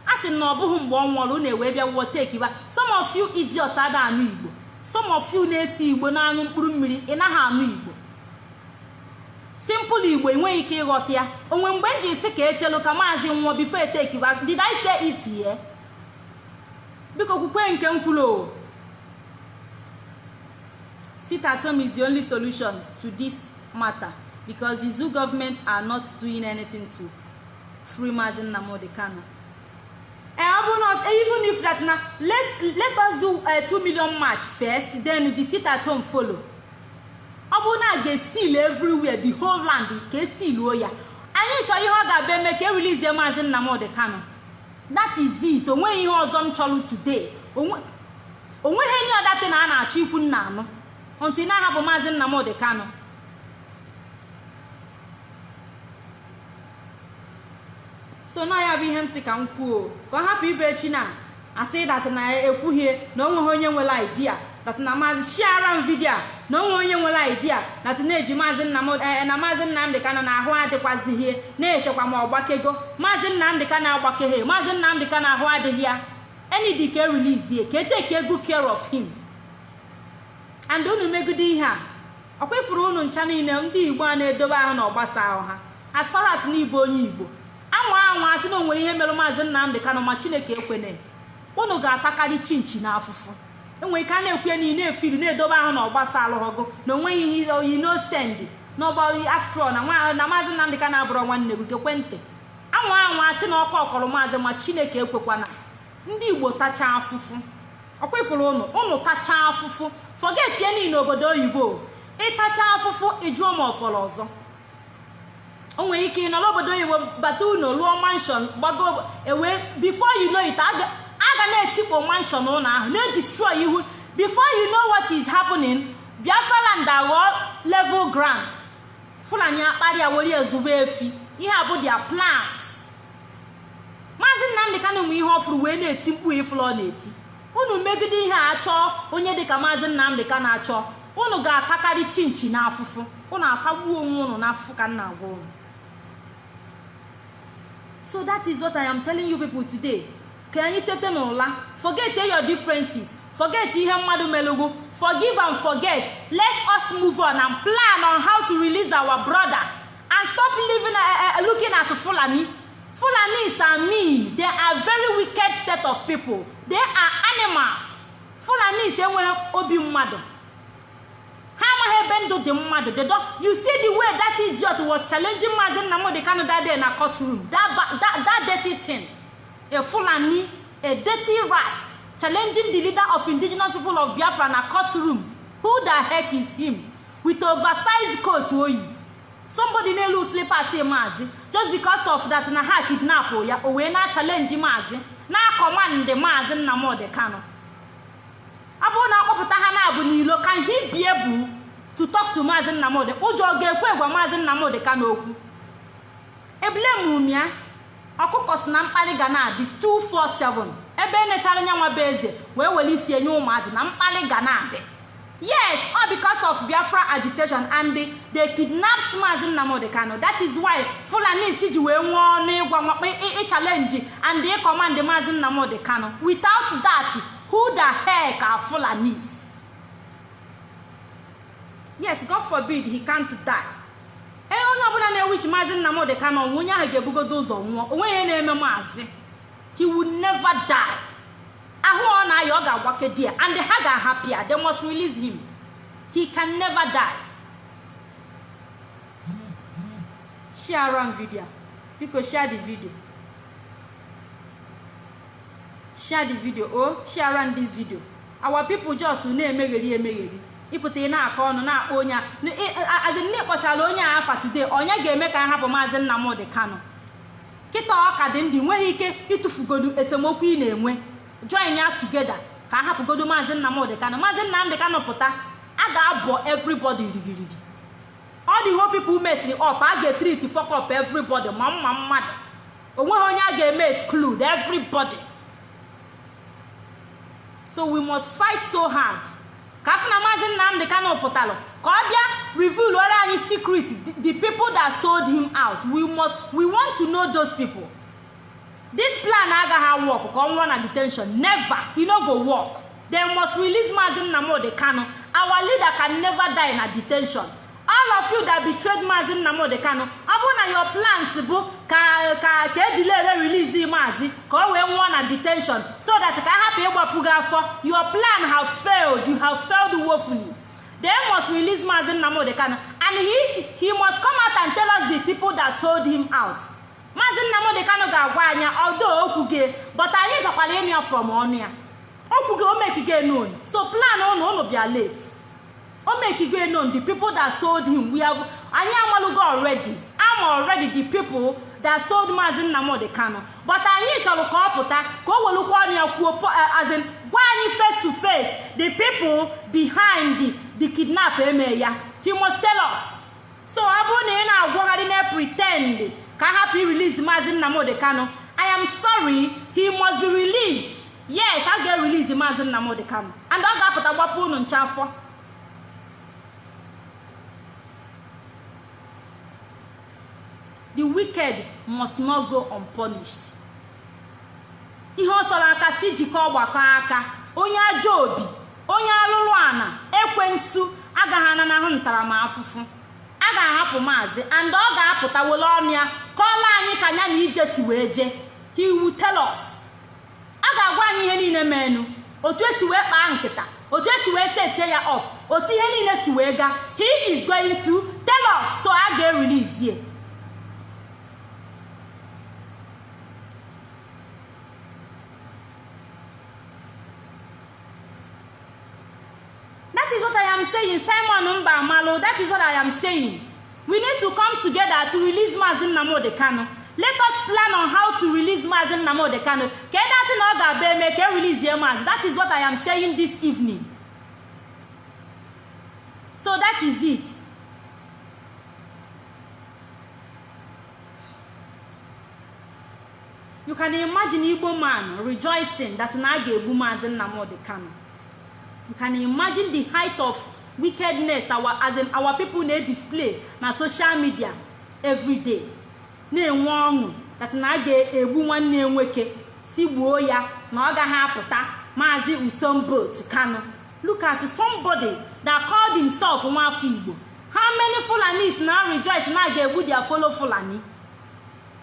A sị na ọ bụghị mgbe ọ nwụọrọ unu ewee bịa wụọ take ba. Some of you idiots ada anụ Igbo. Some of you na-esi Igbo na-aṅụ mkpụrụ mmiri, ị naghị anụ Igbo. Simple Igbo enweghị ike ịghọta ya. Onwe mgbe m ji sị ka echelu ka maazị nwụọ before etekiwa? Did I say it here? Biko kwukwe nke m kwuru o. Sit at home is the only solution to this matter because the zoo government are not doing anything to free Mazi Nnamdi Kanu. Ọ bụrụ na even if that na let us do a 2 million march first, then the sit at home follow. Ọ bụrụ na a ga-esil everywhere, the whole land, ka esiluo ya. Anyị chọrọ ihe ọ ga-abịa eme ka e release Maazị Nnamdi Kanu. That is it. Onweghị ihe ọzọ m chọrọ today. Onweghị any other thing a na-achọ ikwu nna anụ until na-ahapụ Maazị Nnamdi Kanu. So na ya bụ ihe m si ka m kwuo, ka ọ hapụ ibe echi na asị that na ekwughie na onweghị onye nwere idea that na maazị shiara m video a, na onwe onye nwere idea that na-eji Maazị Nnamdi na Maazị Nnamdi Kanu na ahụ adịkwazighi, na-echekwa ma ọgbakego. Maazị Nnamdi Kanu agbakeghe. Maazị Nnamdi Kanu ahụ adịghị ya. Any ka release ka etake good care of him. And unu megide ihe a, ọkwa ifuru unu ncha niile, ndị Igbo a na-edobe ahụ na ọgbasa ahụ ha. As far as na Igbo, onye Igbo anwa anwa asị na o nwere ihe mere Maazị Nnamdi Kanu, ma Chineke ekwene, unu ga-atakarị chinchi na afụfụ. Enwere ike a na-ekwu ya na na-efiri na-edobe ahụ na ọgbasa alụghọgụ na onweghị ihe oyi no send n'ọgba. After all, na Maazị Nnamdi Kanu abụrụ nwanne gị. Ekwentị anwa anwa asị na ọkọ ọkọrọ maazị, ma Chineke ekwekwana. Ndị Igbo tachaa afụfụ, ọkwa ifuru ụnụ, ụnụ tachaa afụfụ, forget ya niile. Obodo oyibo, ịtacha afụfụ, ịjụọ ma ọfọrọ ọzọ. O nwere ike ịnọrọ obodo oyibo, bata ụlọ, lụọ mansion, gbago ewee. Before you know it, a ga na-etikpo mansion ụlọ ahụ, na-edestroy ihu. Before you know what is happening, Biafra land aghọọ level ground. Fulani akparịa were ezugbo efi. Ihe a bụ their plans. Maazị Nnamdị Kanụ nwe ihe ọfụrụ wee na-eti mkpu. Ifụlụ ọ na-eti, unu megide ihe a, achọọ onye dịka Maazị Nnamdị Kanụ, achọọ unu ga-atakarị chinchi na afụfụ. Unu atagbuo onwe unu n'afụfụ ka m na-agwa unu. So that is what I am telling you people today, ka anyị tete n'ụla. Forget your differences, forget ihe mmadụ melugwu, forgive and forget. Let us move on and plan on how to release our brother and stop living looking at Fulani. Fulanis are mean. They are very wicked set of people. They are animals. Fulanis enweghị obi mmadụ. Ha amaghị ebe ndụ dị mmadụ. They don't. You see the way that idiot was challenging Maazị Nnamdi Kanu that day na courtroom, that dirty thing, a Fulani, a dirty rat, challenging the leader of Indigenous People of Biafra na courtroom. Who the heck is him with oversized coat oyi? Somebody n'elu slippers. Maazị, just because of that na ha kidnap ya, o wee na challenge maazị, na command Maazị Nnamdi Kanu. Ọ bụrụ na akpọpụta ha na-abụ n'ilo, can he be able to talk to Maazị Nnamdi? Ụjọ ọ ga-ekwe gwa Maazị Nnamdi Kanu okwu? Ebule ya ọkụkọ si na mkparị ga na-adị 247 ebe enechara nya nwa bụ eze wee were isi enye ụmụazị na mkparị ga na-adị. Yes, all because of Biafra agitation and they kidnapped Mazi Nnamdi Kanu. That is why Fulani ji wee nwee ọnụ ịgwa ịchallenge and ịcommand Mazi Nnamdi Kanu. Without that, who the heck are Fulanis? Yes, God forbid he can't die. Ee, onye ọbụla na-ewichi Maazị Nnamdi Kanu ọnwụ, onye ahụ ga-ebugodo ụzọ nwụọ. Onwe ihe na-eme maazị, he will never die. Ahụ ọ na-aya, ọ ga-agbake di ya and ha ga-ahapụ ya. They must release him. He can never die. Share am video, biko. Share the video, share the video. Oh, share am this video. Our people just na-emegheri emegheri. Ịpụta, ị na-akọ ọnụ, na-akpọ onye azị nne kpọchara onye a afa today. Onye ga-eme ka a hapụ Maazị Nnamdi Kanu kịta? Ọ ka dị ndụ, nweghị ike ịtụfugodu esemokwu ị na-enwe, join ya together ka a hapụgodu Maazị Nnamdi Kanu. Maazị Nnamdi Kanu pụta, a ga-abọ everybody rigirigi. All the whole people mesịrị up, a ga-etreat fuck up everybody. Ma mma mmadụ onweghị onye a ga-eme exclude, everybody. So we must fight so hard ka afọ na Maazị Nnamdi Kanu pụtalụ, ka ọ bịa reveal ore anyị secret, the people that sold him out. We want to know those people. This plan agaghị work ka ọ nwụọ na detention. Never, e no go work. They must release Maazị Nnamdi Kanu. Our leader can never die na detention. All of you that betrayed Maazị Nnamdi Kanu, ọ bụrụ na your plans bụ ka edilere release Maazị ka ọ wee nwụọ na detention so that ka a hapụ ịgbapụ gị afọ, your plan have failed. You have failed woefully. They must release Maazị Nnamdi Kanu and he must come out and tell us the people that sold him out. Maazị Nnamdi Kanu ga-agwa anyị, although okwu gị, but anyị chọkwara ịnụ ya from ọnụ ya. Okwu gị, o mekige known. So plan ụnụ, ụnụ bịa late. O mekige known the people that sold him. We have, anyị amalugo already, ama already the people that sold Maazị Nnamdi Kanu, but anyị chọrọ ka ọ pụta, ka o welukwa ọnụ ya kwuo, as in gwa anyị face to face the people behind the kidnap eme ya. He must tell us. So ọ bụrụ na ị na-agwagharị na pretend ka a hapụ release Maazị Nnamdi Kanu, I am sorry, he must be released. Yes, a ga-erelease Maazị Nnamdi Kanu and ọ ga-apụta gbapụ unu nche afọ. The wicked must not go unpunished. Ihe ọ sọrọ aka si jikọ ọgbakọ aka, onye ajọ obi, onye alụlụ ana, ekwensu agaghị ananahụ ntaramahụhụ. A ga-ahapụ maazị and ọ ga-apụta were ọnụ ya kọọla anyị ka ya na ije si wee jee. He will tell us. A ga-agwa anyị ihe niile menu, otu esi wee kpaa nkịta, otu esi wee setie ya up, otu ihe niile si wee gaa. He is going to tell us. So a ga-erelease. That is what I am saying. Simon Mba Amalu, that is what I am saying. We need to come together to release Mazi Nnamdi Kanu. Let us plan on how to release Mazi Nnamdi Kanu. Ka that na ọ ga-abịa eme ka e release ya Mazi. That is what I am saying this evening. So that is it. You can imagine Igbo man rejoicing that na a ga-egbu Mazi Nnamdi Kanu. You can imagine the height of wickedness our, as in our people na-display na social media every day, na-enwe ọṅụ that na a ga-egbu nwanne ya nwoke, si gbuo ya na ọ gaghị apụta. Maazị Usombot Kanu, look at somebody that called himself nwafọ Igbo. How many Fulanis na rejoice na a ga-egbu their fellow Fulani?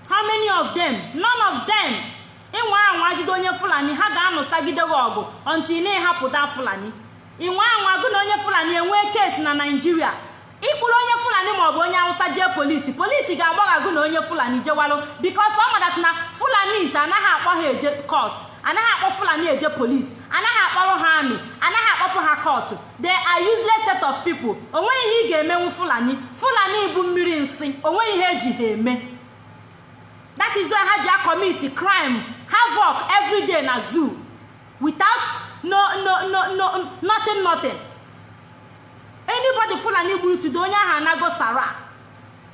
How many of them? None of them. Ịnwe anwa jide onye Fulani, ha ga-anụsagide gị ọgụ until na ịhapụta Fulani. Inwe anwa gụ na onye Fulani enwee case na Naijiria, ịkpụrụ onye Fulani maọbụ onye Awụsa jee polisi, polisi ga-agbagha gụ na onye Fulani jewalụ, because ọ madat na Fulanis anaghị akpọ ha eje court, anaghị akpọ Fulani eje polisi, anaghị akpọrọ ha amị, anaghị akpọpụ ha court. They are useless set of people. Onweghị ihe ị ga-emenwu Fulani. Fulani bụ mmiri nsị, onweghị ihe eji ha eme. That is why ha ji commit crime havoc every day na zoo without no no no no nothing, nothing. Anybody Fulani gburu today, onye ahụ anago sara,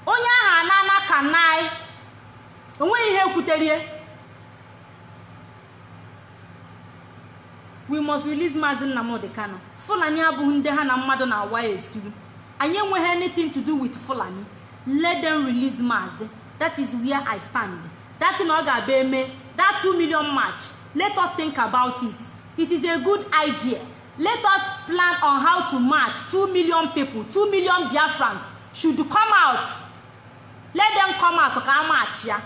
onye ahụ anana kanai, onweghị ihe ekwuterie. We must release Maazị Nnamdi Kanu. Fulani abụghị ndị ha na mmadụ na-awa esuru. Anyị enweghị anything to do with Fulani. Let them release Maazị. That is where I stand. That thing ọ ga-abịa eme, that 2 million march, let us think about it. It is a good idea. Let us plan on how to march 2 million people. 2 million Biafrans should come out. Let them come out ka a march ya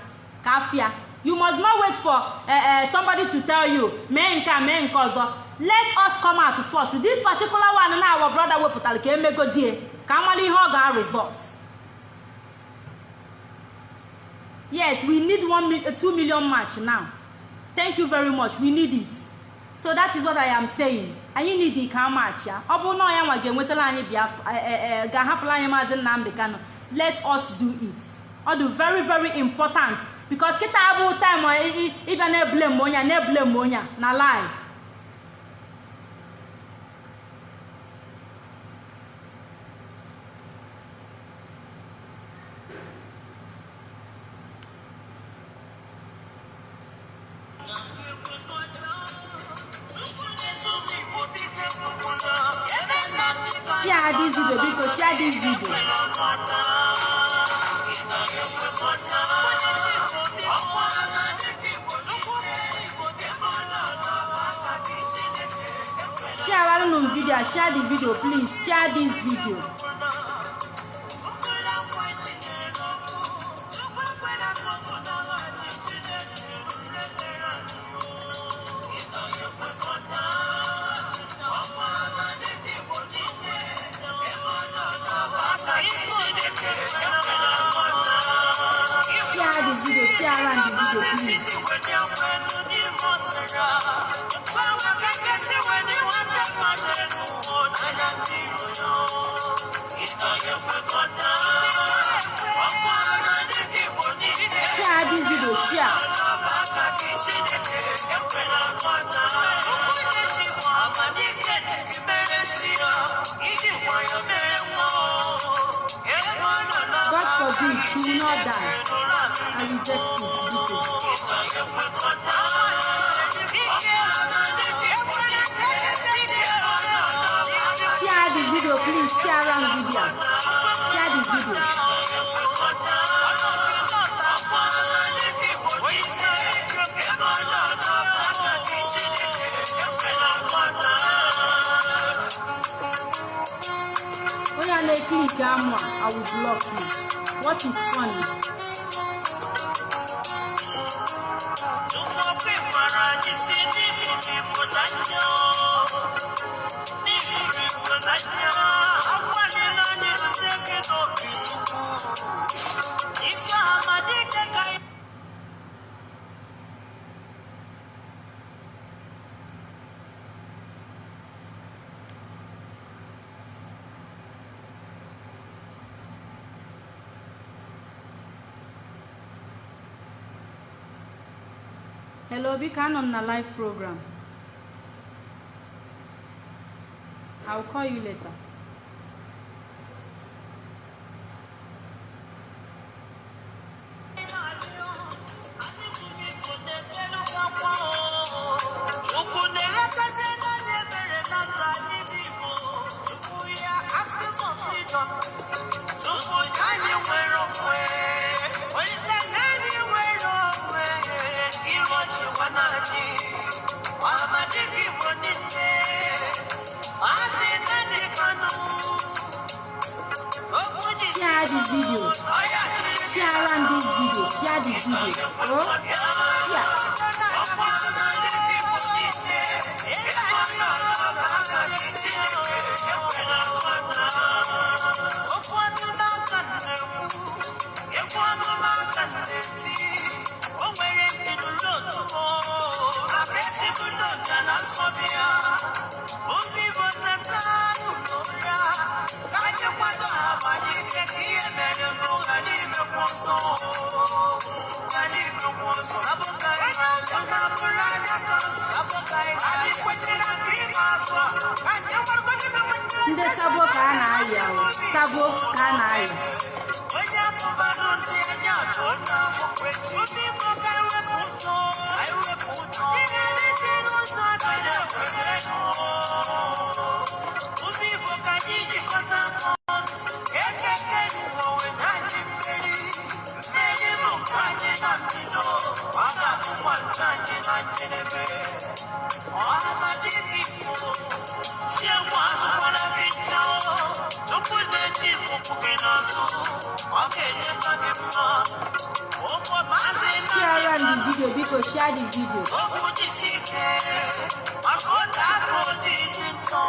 ka afịa. You must not wait for somebody to tell you mee nke a, mee nke ọzọ. Let us come out first. This particular one na our brother wepụtara ka emegodie ka amala ihe ọ ga result. Yes, we need 2 million march now. Thank you very much. We need it. So that is what I am saying. Anyị need ka march ya. Ọ bụrụ na ọ ya nwa ga-enwetara anyị Biafra, ga-ahapụrụ anyị Maazị Nnamdi Kanu, let us do it. Ọ dị very very important, because kịta abụ time ịbịa na-eblame onye a, na-eblame onye a na lie. Share this video, biko, share this video. Share alụ video, share the video, please share this video. Share the video, share around the video, please. Share this video, share. God forbid, he will not die. I reject it, biko. Share the video, please. Share around video. Share the video. Onye a na-eclick amụ a, I will block you. What is funny? Hello, biko, anọ m na live program. I will call you later. Chukwu na-elekọta n'anya ebere na ndụ anyị bụ Igbo. Chukwu ya asking for freedom. Chukwu anyị nwere onwe. Olise anyị nwere onwe. Iru ọchịkwa na anyị. Ọhamadike Igbo niile. Maazị Nnamdi Kanu. Okwu ji Share the video. ọya jiri Share around this video. Share the video. Oh, share. Ndị sabo ka a na-ayị ahụ. Sabo ka a na-ayị. Onye amụmanụ ndị anya atụ n'afọ ndị Igbo ka ewepụ ụtọ, ihe na-eji n'ụzọ dị na-ekwere. Na mbido, ọ ga-abụkwa nke anyị na njedebe. Ọhamadike Igbo si egwu atụkwala gị ncha. Chukwu na-eji ụkwụ gị n'azụ, ọ ga-enyekwa gị mma. Ụkwụ Maazị Share Nnamdi the Kanu. video, biko, share the video. Okwu jisi ike maka ote aka oji dị ntọ,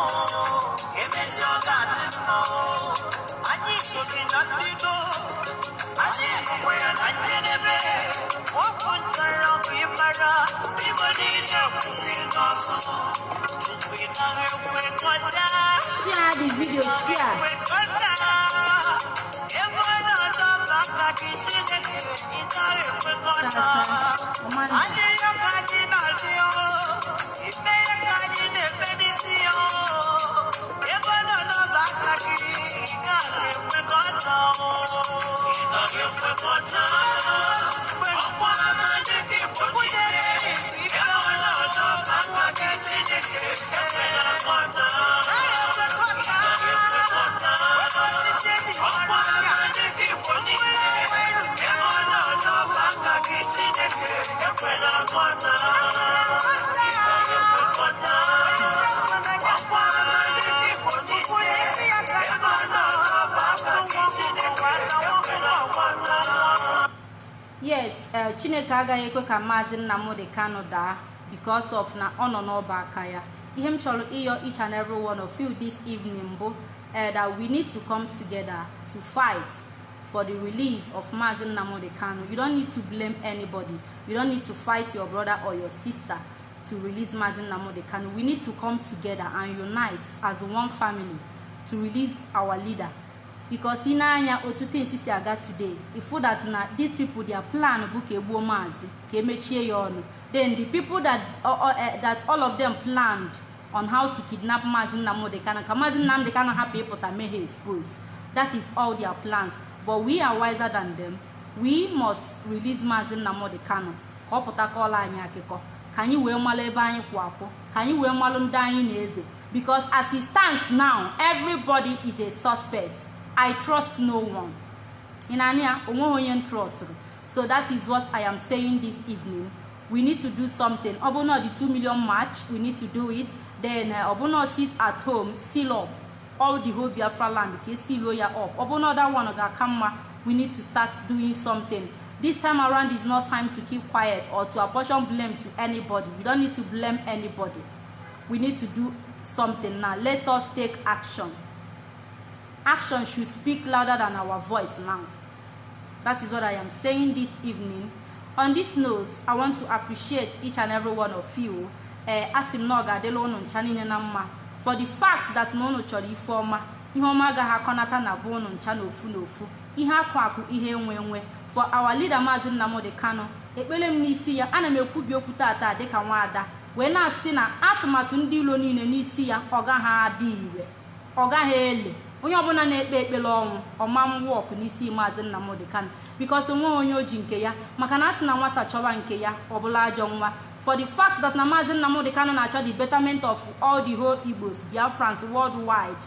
emezi ọ ga-adị mma. Anyị so gị na mbido, anyị nụkwa ya na njedebe. Okwu nchara ka ị mara, Igbo niile kwụ gị n'ọsọ. Chukwu, ị naghị ekwe kọta. Share the video, share. Ekwe kọta. Ebe ọ nọ n'ọba aka gị, Chineke, ị naghị ekwe kọta. Chacha ọmandị. Anyị ya ka anyị na-arịọ, ime ya ka anyị na-eme n'isi ya. Ebe ọ nọ n'ọba aka gị, ị gaghị ekwekọta. Ị gaghị ekwekọta. Ọkwa Amadike Igbo niile, ebe ọ nọ n'ọba aka gị, Chineke, ekwela kọta. Ị gaghị ekwekọta. Ọkwa Amadike Igbo niile, ebe ọ nọ n'ọba aka gị, Chineke, ekwela kọta. Ị gaghị ekwekọta. Ọkwa Amadike Igbo niile, ebe ọ nọ n'ọba aka gị, Chineke, ekwela kọta. Yes, Chineke agaghị ekwe ka Maazị Nnamdi Kanu daa because of na ọ nọ n'ọba aka ya. Ihe m chọrọ ịyọ each and every one of you this evening bụ that we need to come together to fight for the release of Maazị Nnamdi Kanu. You don't need to blame anybody. You don't need to fight your brother or your sister to release Maazị Nnamdi Kanu. We need to come together and unite as one family to release our leader, because ị na-anya otu things si aga today, ifu that na these people, their plan bụ ka egbuo Maazị, ka emechie ya ọnụ. Then the people that all of them planned on how to kidnap Maazị Nnamdi Kanu, ka Maazị Nnamdi Kanu hapụ ịpụta mee ha expose. That is all their plans, but we are wiser than them. We must release Maazị Nnamdi Kanu ka ọ pụta kọọla anyị akụkọ, ka anyị wee malụ ebe anyị kwụ akwụ, ka anyị wee malụ ndị anyị na-eze, because as it stands now, everybody is a suspect. I trust no one. Ị na-anụ ya? Onweghị onye m trustụrụ. So that is what I am saying this evening. We need to do something. Ọ bụ na the 2 million march, we need to do it. Then ọ bụ na sit at home, seal up all the whole Biafra land, ka esiluo ya up. Ọ bụ na other one ga-aka mma. We need to start doing something. This time around is not time to keep quiet or to apportion blame to anybody. We don't need to blame anybody. We need to do something now. Let us take action. Action should speak louder than our voice now. That is what I am saying this evening. On this note, I want to appreciate each and every one of you. Ee, asị m na ọ ga-adịla ụnụ ncha niile na mma, for the fact that na ụnụ chọrọ ife ọma. Ihe ọma agaghị akọnata na bụ ụnụ ncha n'ofu n'ofu, ihe akụ akụ, ihe enwe enwe, for our leader, Maazị Nnamdi Kanu. Ekpere m n'isi ya, ana m ekwubi okwu tata dịka nwaada, wee na-asị na atụmatụ ndị ilo niile n'isi ya, ọ gaghị adị ire, ọ gaghị ele. Onye ọbụla na-ekpe ekpere ọnwụ, ọma nwọkụ n'isi Maazị Nnamdi Kanu, because onweghị onye o ji nke ya, maka na a sị na nwata chọwa nke ya, ọ bụla ajọ nwa. For the fact that na Maazị Nnamdi Kanu na-achọ the betterment of all the whole Igbos, Biafrans worldwide,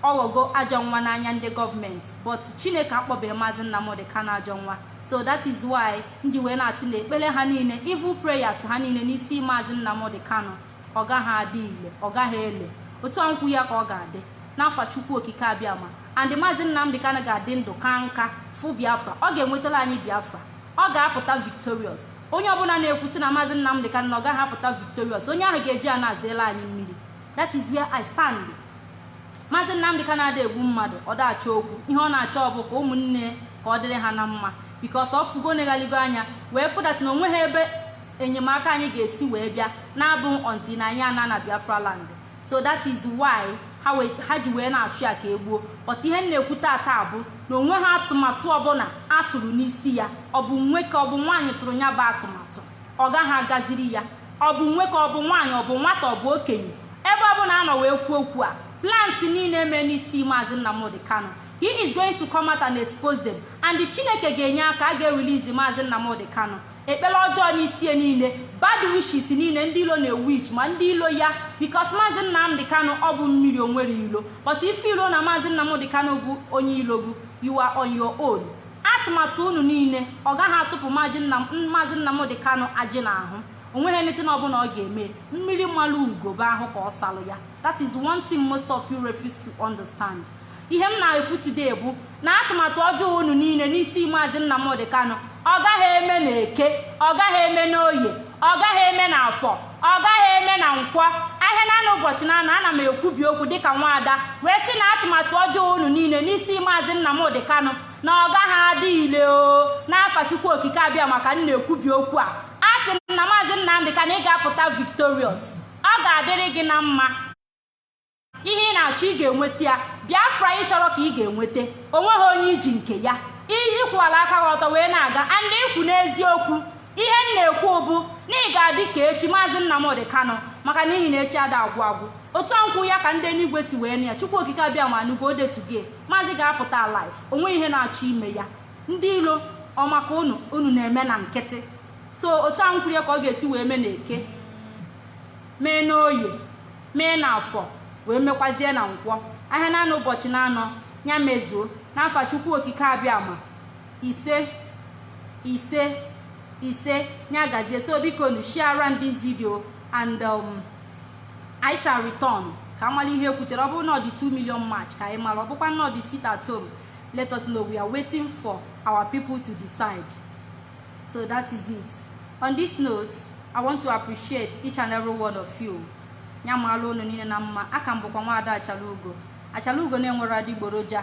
ọghọgo ajọ nwa n'anya ndị gọọmenti. But Chineke akpọbeghị Maazị Nnamdi Kanu ajọ nwa. So that is why m ji wee na-asị na ekpere ha niile, evil prayers ha niile n'isi Maazị Nnamdi Kanu, ọ gaghị adị ile, ọ gaghị ele. Otu a nkwụ ya ka ọ ga-adị n'afa Chukwu Okike Abịama. And Maazị Nnamdi Kanu ga-adị ndụ ka nka fụ Biafra. Ọ ga-enwetara anyị Biafra. Ọ ga-apụta victorious. Onye ọbụla na-ekwusị na Maazị Nnamdi Kanu na ọ gaghị apụta victorious, onye ahụ ga-eji a na-azela anyị mmiri. That is where I stand. Maazị Nnamdi Kanu ada egbu mmadụ, ọ da-achọ okwu. Ihe ọ na-achọ ọ bụ ka ụmụnne ka ọ dịrị ha na mma, because ọ fụgo neghaligo anya wee fụ that na onweghị ebe enyemaka anyị ga-esi wee bịa na-abụ until na anyị ana na Biafra land. So that is why ha ji wee na-achụ ya ka egbuo. But ihe m na-ekwu tata bụ na onwe ha, atụmatụ ọbụla atụrụ n'isi ya, ọ bụ nwoke, ọ bụ nwaanyị tụrụ ya bụ atụmatụ, ọ gaghị agaziri ya. Ọ bụ nwoke, ọ bụ nwaanyị, ọ bụ nwata, ọ bụ okenye, ebe ọbụla a nọ wee kwuo okwu a, plans niile eme n'isi Maazị Nnamdi Kanu, he is going to come out and expose them, and Chineke ga-enye aka, a ga-erelease Maazị Nnamdi Kanu. Ekpere ọjọọ n'isi ya niile, bad wishes niile ndị ilo na-ewish, ma ndị ilo ya, because Maazị Nnamdi Kanu, ọ bụ mmiri, onwere ilo. But ife ilo na Maazị Nnamdi Kanu bụ onye ilo, bụ you are on your own. Atụmatụ unu niile, ọ gaghị atụpụ Maazị Nnamdị Kanụ ajị n'ahụ. Onweghị anything ọbụla ọ ga-eme. Mmiri mmalụ ugobe ahụ ka ọ salụ ya. That is one thing most of you refuse to understand. Ihe m na-ekwu today bụ na atụmatụ ọjọọ unu niile n'isi Maazị Nnamdị Kanụ, ọ gaghị eme na Eke, ọ gaghị eme n'Oye, ọ gaghị eme na Afọ, ọ gaghị eme na Nkwọ, ahịa naanị ụbọchị na ana m ekwubi okwu dịka nwaada wee sị na atụmatụ ọjọọ unu niile n'isi Maazị Nnamdị Kanụ, na ọ gaghị adị ile o n'afa Chukwu Okike Abịa. Maka m na-ekwubi okwu a, a sị na Maazị Nnamdị Kanụ, ị ga-apụta victorious. Ọ ga-adịrị gị na mma. Ihe ị na-achọ, ị ga-enweta ya. Biafra ị chọrọ ka ị ga-enweta. Onweghị onye iji nke ya. Ịkwụwala aka gị ọtọ wee na-aga and ikwu n'eziokwu. Ihe m na-ekwu bụ na ị ga-adị ka echi, Maazị Nnamdị Kanụ, maka n'ihi na echi ada agwụ agwụ. Otu a nkwụ ya ka ndị eluigwe si wee nụ ya. Chukwu Okike Abịa ma nugwu odetuge, Maazị ga-apụta alive. Onwe ihe na-achọ ime ya, ndị ilo ọmaka unu unu na-eme na nkịtị. So otu a nkwuru ya ka ọ ga-esi wee mee na Eke, mee n'Oye, mee na Afọ, wee mekwazie na Nkwọ, ahịa naanị ụbọchị na-anọ ya mezuo n'afa Chukwu Okike Abịa ma. Ise, ise, ise. Ya gazie. So biko nu, share this video and I shall return ka amala ihe ekwutere. Ọ bụrụ na ọ dị 2 million march, ka anyị mara. Ọ bụkwa na ọ dị sit at home, let us know. We are waiting for our people to decide. So that is it. On this note, I want to appreciate each and every one of you. Ya mara unu niile na mma. Aka m bụkwa nwaada Achala Ugo, Achala Ugo na-enwere adịgboroja,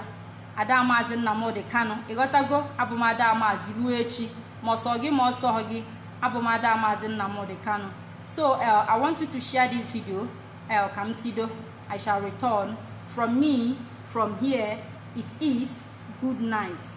ada Maazị Nnamdị Kanụ. Ịghọtago? Abụmada Maazị ruo echi, ma ọsọ gị ma ọsọ gị, abụmada Maazị Nnamdị Kanụ. So I want you to share this video. Ka m tido. I shall return. From me, from here, it is good night.